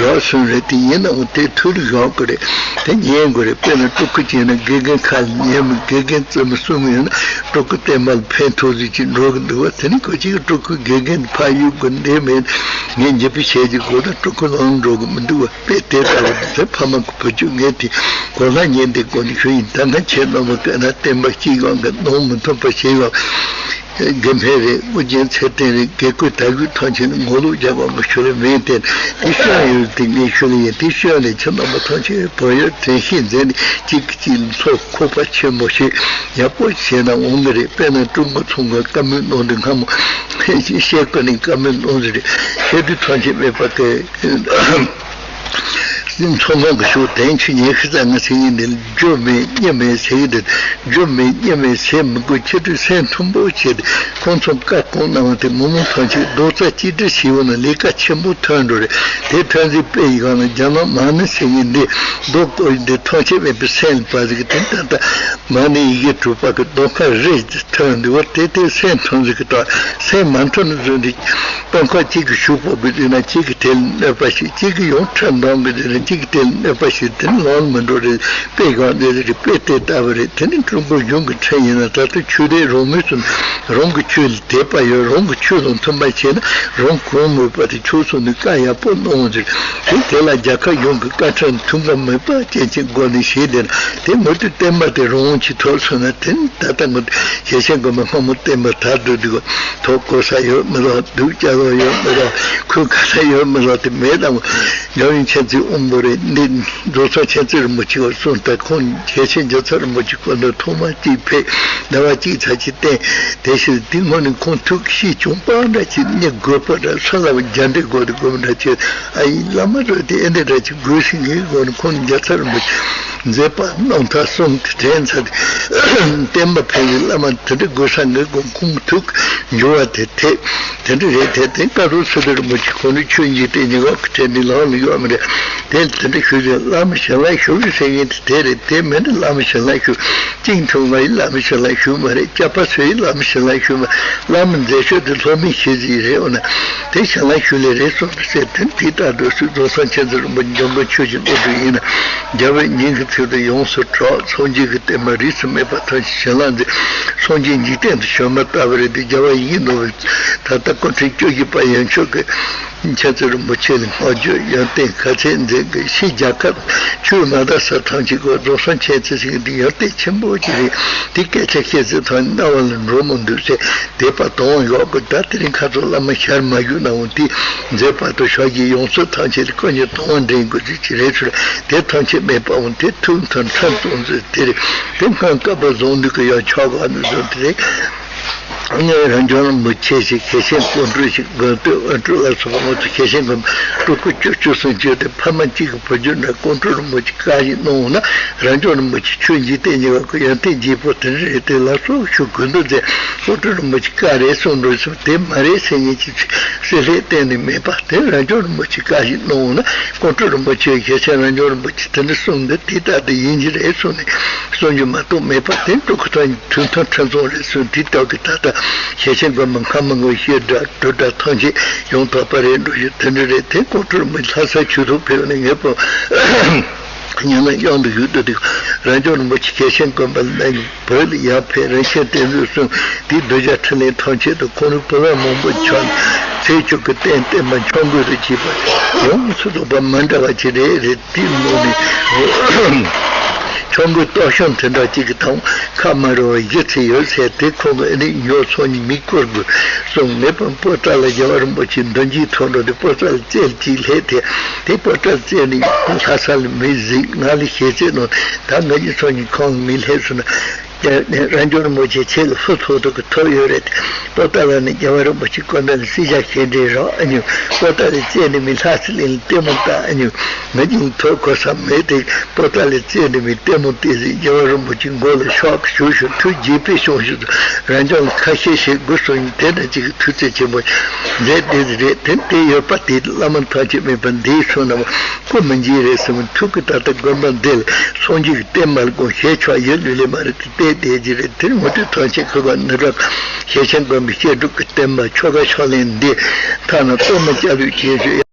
ཡག་སོང་རེད། དེ་ཡིན་ནའང་དེ་ཐུགས་ལ་བཞག་དགོས་རེད། དེ་ཉན་དགོས་རེད། དཔེར་ན་སྤྲུལ་སྐུ་བྱས་ན་དགེ་རྒན་ཁ་ལ་ཉན་མི་དགེ་རྒན་བརྩི་མི་སྲུང་མི་ཡོད་ན་སྤྲུལ་སྐུ་བསྟན་པ་ལ་ཕན་ཐོགས་ཟིག་ཅིག་འགྲོ་གི་འདུག་བ། དེ་ནི་ཁོ་གཅིག་གི་སྤྲུལ་སྐུ་དགེ་རྒན་ཕ་ཡུལ་དགོས་འདི་མེད། ངས་འཇིགས་པ་བྱས་ཀྱི་སྒོ་དང་སྤྲུལ་སྐུ་ལངས་འགྲོ་གི་མི་འདུག་བ། དཔེ་དེ་ལྟ་བུ་དེ་ཕ་མ་གི་བུ་ཆུང་ངས་དེ་གོ་ལ་ཉན་དེ་གོ་ནས་ཞུ་ཡིན། ད་ང་ཁྱེད་རྣམ་པ་དཔེར་ན་བསྟན་པ་སྤྱི་ཡོངས་ཀྱི་གནང་མི་ཐུབ་པ་བྱས་ཡོད། དགེ་འཕེལ་རེད། ཨོ་རྒྱན་ཚེ་བརྟན་རེད། དགེ་བསྐོས་དར་རྒུད་ཐམས་ཅད་ནི་ངོ་ལོག་རྒྱག་པ་མི་ཤོར་བའི་མིང་བསྟན་དེ་ཤོད་ཡོད་དེ་ངས་ཤོད་ལ་ཡིན། དེ་ཤོད་ལས་ཁྱེད་རྣམ་པ་ཐམས་ཅད་བོད་ཡུལ་དྲན་ཤེས་མཛད་ནས་གཅིག་གིས་གཅིག་ལ་ཚོ་ཁོག་པ་ཆེན་པོ་ཞིག་ཡག་པོ་བྱས་ན་འོང་གི་རེད། དཔེར་ན་ཀྲུང་གོ་ཚོང་ཁང་བཀའ་མོལ་གནང་དུས་སྔ་མོ་ཕལ་ཆེར་བཤད་ཀ་ནས་བཀའ་མོལ་གནང་ཟིག་རེད། ཤེས་དུས་ཐམས་ཅད་མེད་པ་དེ། ཚོང་ཁང་གི་ཤོག་དན་ཆུ་ཉེ་ཤི་ཙ་ང་ཟེར་ཡིན་འདི་རྒྱུ་མེད་གཉིས་མེད་ཟེར་གི་འདི་རྒྱུ་མེད་གཉིས་མེད་ཟེར་མི་དགོས། ཁྱེད་ཚོས་སེམས་མཐུན་པོ་བྱས་ཏེ་ཁོང་ཚོ་བཀའ་གང་གནང་བ་དེ་མི་མང་ཐམས་ཅད་རྡོག་རྩ་གཅིག་སྒྲིལ་བྱས་ཡོང་ན་ལས་ཀ་ཆེན་པོ་ཐོན་འགྲོ་རེད། དེ་ཐོན་རྗེས་དཔེ་ཡི་གང་ན་རྒྱ་ནག་མ་ཎི་ཟེར་ཡིན་འདི་རྡོ་བརྐོས་འདི་ཐམས་ཅད་མེད་པའི་སེམས་པ་ཟིག་དེ་ད་ལྟ་མ་ཎི་ཡི་གེ་དྲུག་པ་གི་རྡོ་ཁ་རེ་ཐོན་འདུག་བ། དེ་དེ་སེམས་མཐུན་ཟིག་གི་ད་སེམས་མ་མཐུན་ཟིག་འདི། སྟོན་ཁ་གཅིག་གིས་ཤུགས་སྤོབས་པའི་དུས་ན་གཅིག་གིས་དེ་ལ་གནོད་པ་བྱེད། གཅིག་གིས་ཡང་ཁྲི་འདོན་པའི་དུས་ན་གཅིག་གིས་དེ་ལ་གནོད་པ་བྱེད། དེ་ནི་ལམ་ལ་མི་འགྲོ་རེད། དཔེ་གང་འདི་རེད། དཔེ་དེ་ལྟ་བུ་རེད། དེ་ནི་ཀྲུང་གོ་གཞུང་གི་ཁྲིམས་ཡིན་ན་ད་ལྟ་ཆོས་དད་རང་མོས་སུ་རང་གི་ཆོས་ལ་དད་པ་ཡོད། རང་གི་ཆོས་དང་མཐུན་པ་བྱས་ན་རང་གང་མོས་པ་དེ་ཆོས་སོང་ནས་བཀའ་ཡག་པོ་གནང་ཟེར། དེ་དེ་ལ་རྒྱལ་ཁབ་གཞུང་གི་བཀའ་ཁྲིམས་མཐུན་པ་མེད་པ་རྐྱེན་གྱི་སྒོ་ནས་བྱས་བསྡད་ན་དེ་མུ་མཐུད་བསྟན་པ་དེ་རང་དབང་ཅིག་ཐོབ་སོང་ན་དེ་ནི་ད་ལྟ་ངོ་ཞལ་ཆེན་དགོན་པ་སྔ་མོ་བསྟན་པ་དར་དུ་འདུག་ཐོག་བཀོད་ས་ཡོད་མི་རོགས། སྡུག་ཅག་ལོ་ཡོད་མི་རོགས། ཁོའི་ཁ་ལ་ཡོད་མི་རོགས་དེ་མེད་དམ། རྒྱལ་བའི་མཁྱེན་བརྩེ་དབང་པོ་རེད། འདི་རྫོགས་སངས་མཁྱེན་བརྩེ་རིན་པོ་ཆེ་ག་གསུངས་ད་ཁོང་རྒྱལ་ཆེན་རྒྱལ་ཚབ་རིན་པོ་ཆེ་ཁོ་འདི་ཐོག་མ་གཅིག་ཕེབས་ཟླ་བ་གཅིག་ཚར་གཅིག་བསྟན། དེ་ཕྱིར་དེ་སྔོན་ནས་ཁོང་ཐུགས་ཤེས་བྱུང་པ་འདྲ་ཅིག་ནི་དགོས་པ་འདྲ་ས་ལ་རྒྱ་འདྲེ་དགོས་དེ་དགོས་པ་འདྲ་ཅིག་ཨ་ཡིན་བླ་མ་རེད་དེ་ཨེ་འདྲ་འདྲ་ཅིག་དགོས་ཤིང་ངའི་སྒོ་ནས་ཁོང་རྒྱལ་ཚབ་རིན་པོ་ཆེ་མཛད་པ་རྣམ་ཐར་གསུམ་དེ་དྲན་ཚར་ཏེ་བསྟན་པ་ཕན་ཡོན་བླ་མ་དེ་འདྲ་དགོས་ས་ངའི་སྒོ་ཁོང་ཐུགས་འགྱུར་བ་དེ་ཐེབས། དེ་འདྲ་རེད་དེ། དེ་བཀའ་སྒྲུབ་སུ་དེ་རིན་པོ་ཆེ་ཁོང་ནི་ཆོས་འཇིག་རྟེན་གཉིས་ཀ་གི་གྲས་འདི་ལམ་ལ་ཡོད་མི་རེད། དེ་དེ་འདྲ་ཞུ་ཞིང་བླ་མ་ཞལ་ལག་ཞུ་རེད་ཟེར་མཁན་དེ་དེ་རེད། དེ་མིན་ན་བླ་མ་ཞལ་ལག་ཞུ་གཅིག་མཐོང་བ་ཡི་བླ་མ་ཞལ་ལག་ཞུ་མ་རེད། སྐྱབས་པ་ཚོ་ཡི་བླ་མ་ཞལ་ལག་ཞུ་མ་བླ་མ་མཛད་ཤོས་དེ་སློབ་མའི་ཤེས་ཟིན་རེད། འོ་ན་དེ་ཞལ་ལག་ཞུ་ལེ་རེད་སོང་ཟེར་དེ་དེ་ལྟར་དུ་སུ་རྫོགས་སངས་མཁྱེན་བརྩེ་རིན་པོ་ཆེ་འཇམ་མགོན་ཆོས་ཀྱི་བློ་གྲོས་ཡིན་ན་རྒྱལ་བའི་སྙིང་གི་ཚུལ་དུ་ཡོངས་སུ་གྲགས། སངས་རྒྱས་ཀྱི་བསྟན་པ་རིས་སུ་མེད་པ་ཐམས་ཅད་ཞལ་ལག་མཛད། སངས་རྒྱས་འཇིག་རྟེན་དུ་བྱོན་པ་ལྟ་བུ་རེད་དེ་རྒྱལ་བ་ཡིད་བཞིན་ནོར་བུའི་ ད་ལྟ་སྐུ་ཕྲེང་བཅུ་བཞི་པ་ཡན་ཆོད་ཀྱིས་མཁྱེན་བརྩེ་རིན་པོ་ཆེ་ལ་བསྔགས་བརྗོད་ཡོན་ཏན་ག་ཚད་མཛད་དགོས། ཕྱིའི་རྒྱལ་ཁབ་ཆོས་མ་དར་ས་ཐམས་ཅད་ཀྱི་རྫོགས་སངས་མཁྱེན་བརྩེ་ཞིག་འདི་ཡོན་ཏན་ཆེན་པོ་ཅིག་རེད། དེ་སྐད་ཆ་བཤད་ཚེ་ཐང་རྣ་བ་ལ་འགྲོ་མི་འདུག་ཟེར། དད་པ་དང་བ་ཡོད་དགོས། ད་དེ་རིང་ཁ་ཐོག་བླ་མ་ཞལ་མ་བཞུགས་ནའང་དེ་མཛད་པ་དང་ཞབས་ཀྱི་ཡོངས་སུ་ཐམས་ཅད་ལ་སྐུ་གཉིས་དང་བ་འདྲེན་དགོས་ཚུལ་ཅིག་རེད་ཚུལ། དེ་ཐམས་ཅད་མེད་པའང་དེ་ཐུགས་མཐུན་ཁྲིམས་གཙང་ཚུལ་དེ་རེད། དེ་སྔོན་བསྐལ་པ་བཟང་དུས་ཀྱི་ཡང་ཆོག་ག་ནས་བཟུང་དེ་རེད། ངས་རང་བྱུང་རིན་པོ་ཆེ་ཞིག་ཞལ་ཆེམས་ཀོང་སྤྲུལ་ཞིག་དགོན་སྟོད་དབོན་སྤྲུལ་ལ་སོགས་པ་ང་ཚོ་ཞལ་ཆེམས་དགོན་པ་སྤྲུལ་སྐུ་བཅུ་བཅུ་སུམ་ཅུ་དེ་ཕ་མ་གཅིག་གི་བུ་རྒྱུད་འདྲ་ཀོང་སྤྲུལ་རིན་པོ་ཆེ་བཀའ་བཞིན་གནང་འོང་ན། རང་བྱུང་རིན་པོ་ཆེ་ཆོས་འཇིག་རྟེན་གཉིས་ཀ་ཡོན་ཏན་རྒྱས་པོ་དེ་འདྲ་རེད། དེ་ལ་སོགས་ཞུ་དགོས་འདུག་ཟེར། ཀོང་སྤྲུལ་རིན་པོ་ཆེ་བཀའ་རེད་གསུངས་འགྲོ་སོང་། དེ་མ་རེད་ཟེར་མཁན་གྱི་སྲིད་ལྷས་གཏན་ནས་མེད་པ་དེ། རང་བྱུང་རིན་པོ་ཆེ་བཀའ་བཞིན་གནང་འོང་ན། ཀོང་སྤྲུལ་རིན་པོ་ཆེ་ཞལ་ཆེམས་རང་བྱུང་རིན་པོ་ཆེ་དེ་འདྲ་གསུངས་འདུག་དེ་ལྟར་དུ་ཡིན་གྱི་རེད་གསུངས་ནས་གསུང་རྒྱུ་མ་གཏོགས་མེད་པ་དེ། སྤྲུལ་སྐུ་ཐོག་ཐུན་མཐུན་ཁྲིམས་གཙང་རེད་གསུངས། དེ་ལྟ་གི་ད་ལྟ་ཞལ་ཆེམས་དགོན་པ་མཁའ་མ་དངོས་བཤད་གྲྭ་གྲུབ་གྲྭ་ཐམས་ཅད་ཡོངས་དག་པ་རེད་འགྲོ་ཞིག་དེ་འདྲ་རེད། དེ་ཀོང་སྤྲུལ་རིན་པོ་ཆེ་ལྷ་ས་ཆོས་ཐོག་ཕེབས་ནས་ངས་པོ་ཉི་མ་གཡང་དུ་བཞུགས་འདུག་དེ་རང་བྱུང་རིན་པོ་ཆེ་ཞལ་ཆེམས་དགོན་པ་ལ་བོད་ལ་ཡར་ཕེབས། རིན་ཆེན་གཏེར་མཛོད་གསུམ་དེའི་གདུལ་བྱ་འཕྲིན་ལས་ཐམས་ཅད་དུ་ཁོང་རང་བུ་ལོན་མང་པོ་བྱོན། ཚེས་བཅུ་གི་རྟེན་བརྟན་པ་འཆང་མགོན་དུ་བྱས་པ་ཡོངས་སུ་རྫོགས་པ་མི་འདྲ་བ་ཅིག་རེད་རེད། དེའི་ནང་ནས་འཆང་མགོན་སྟོབས་ཤུགས་དེ་འདྲ་ཅིག་གི་དང་ཁ་མ་རུ་བ་གཞི་ཚེ་ཡོད་ཟེར། དེ་ཁོང་གི་ཨ་ནི་ཉོ་ཚོང་གཉིས་མི་བསྐོར་དགོས་གསུངས། ངས་པོ་ཏཱ་ལ་རྒྱལ་བ་རིན་པོ་ཆེ་མདུན་གྱི་ཐོག་འགྲོ་དེ་པོ་ཏཱ་ལ་རྩེར་ཅིག་སླེབས་ཏེ། དེ་པོ་ཏཱ་ལ་རྩེ་ནས་ལྷ་ས་ལ་མི་གཟིགས། ང་ལ་ཞལ་རྩེད་གནང་། ད་ང་གཉིས་ཚོ་གཉིས་ཁོང་མི་སླེབས་སོང་ན། རང་བྱུང་རིན་པོ་ཆེ་ཁྱེད་ལ་ཧུར་ཐུག་ཐུག་གི་ཐུག་ཡོད་རེད། པོ་ཏཱ་ལ་ནི་རྒྱལ་བ་རིན་པོ་ཆེ་སྐུ་མདུན་ལ་སྲིད་ཞག་ཞལ་འདྲེན་རག་ཨ་ཉུ། པོ་ཏཱ་ལའི་རྩེ་ནས་མི་ལྷ་ས་གླིང་ལ་ལྟད་མོ་ལྟ་ཨ་ཉུ། ང་གཉིས་ཐུག་གོ་ས་མེད་དེ། པོ་ཏཱ་ལའི་རྩེ་ནས་མི་ལྟད་མོ་བལྟས་ཟིན། རྒྱལ་བ་རིན་པོ་ཆེ་མགོ་ལ་ཕྱག་གི་ཞུ་ཞུ་ཐུགས་དགྱེས་པའི་ཞུ་ཞུ། རང་ཅག་ལ་ཁ་ཤས་ཤིག་དགོས་སོ་ཡིན། དེ་འདྲ་ཅིག་གི་ཐུགས་རྩེ་ཆེན་པོ་མཛད་དེ་རེད། དེ་དེ་ཡོད་པ་དེ་བླ་མ་ཐམས་ཅད་མེད་པ་འདིའི་ཚོ་རྣམས་སྐུ་མི་འཇིག་རེད་བསམ། ཐུགས་ཀྱི་ད་ལྟ་དགོན་པ་འདི་ལ་སངས་རྒྱས་ཀྱི་བསྟན་པ་ལ་དགོངས། ཞེས་ཆོག་ཡིན་ལུས་ལས་མ་རེད་དེ་བལྟས་བསྡད་ཀྱི་རེད། དེར་མུ་མཐུད་ཐམས་ཅད་ཁུ་བ་ནི་རབ་ཞལ་ཆེན་དགོན་པའི་བཤད་སྒྲུབ་ཀྱི་བསྟན་པ་ཆོ་ག་ཕྱག་ལེན་འདི་ཐ་ན་གཏོར་མ་བཅའ་ལུས་བྱེད་ཞུ།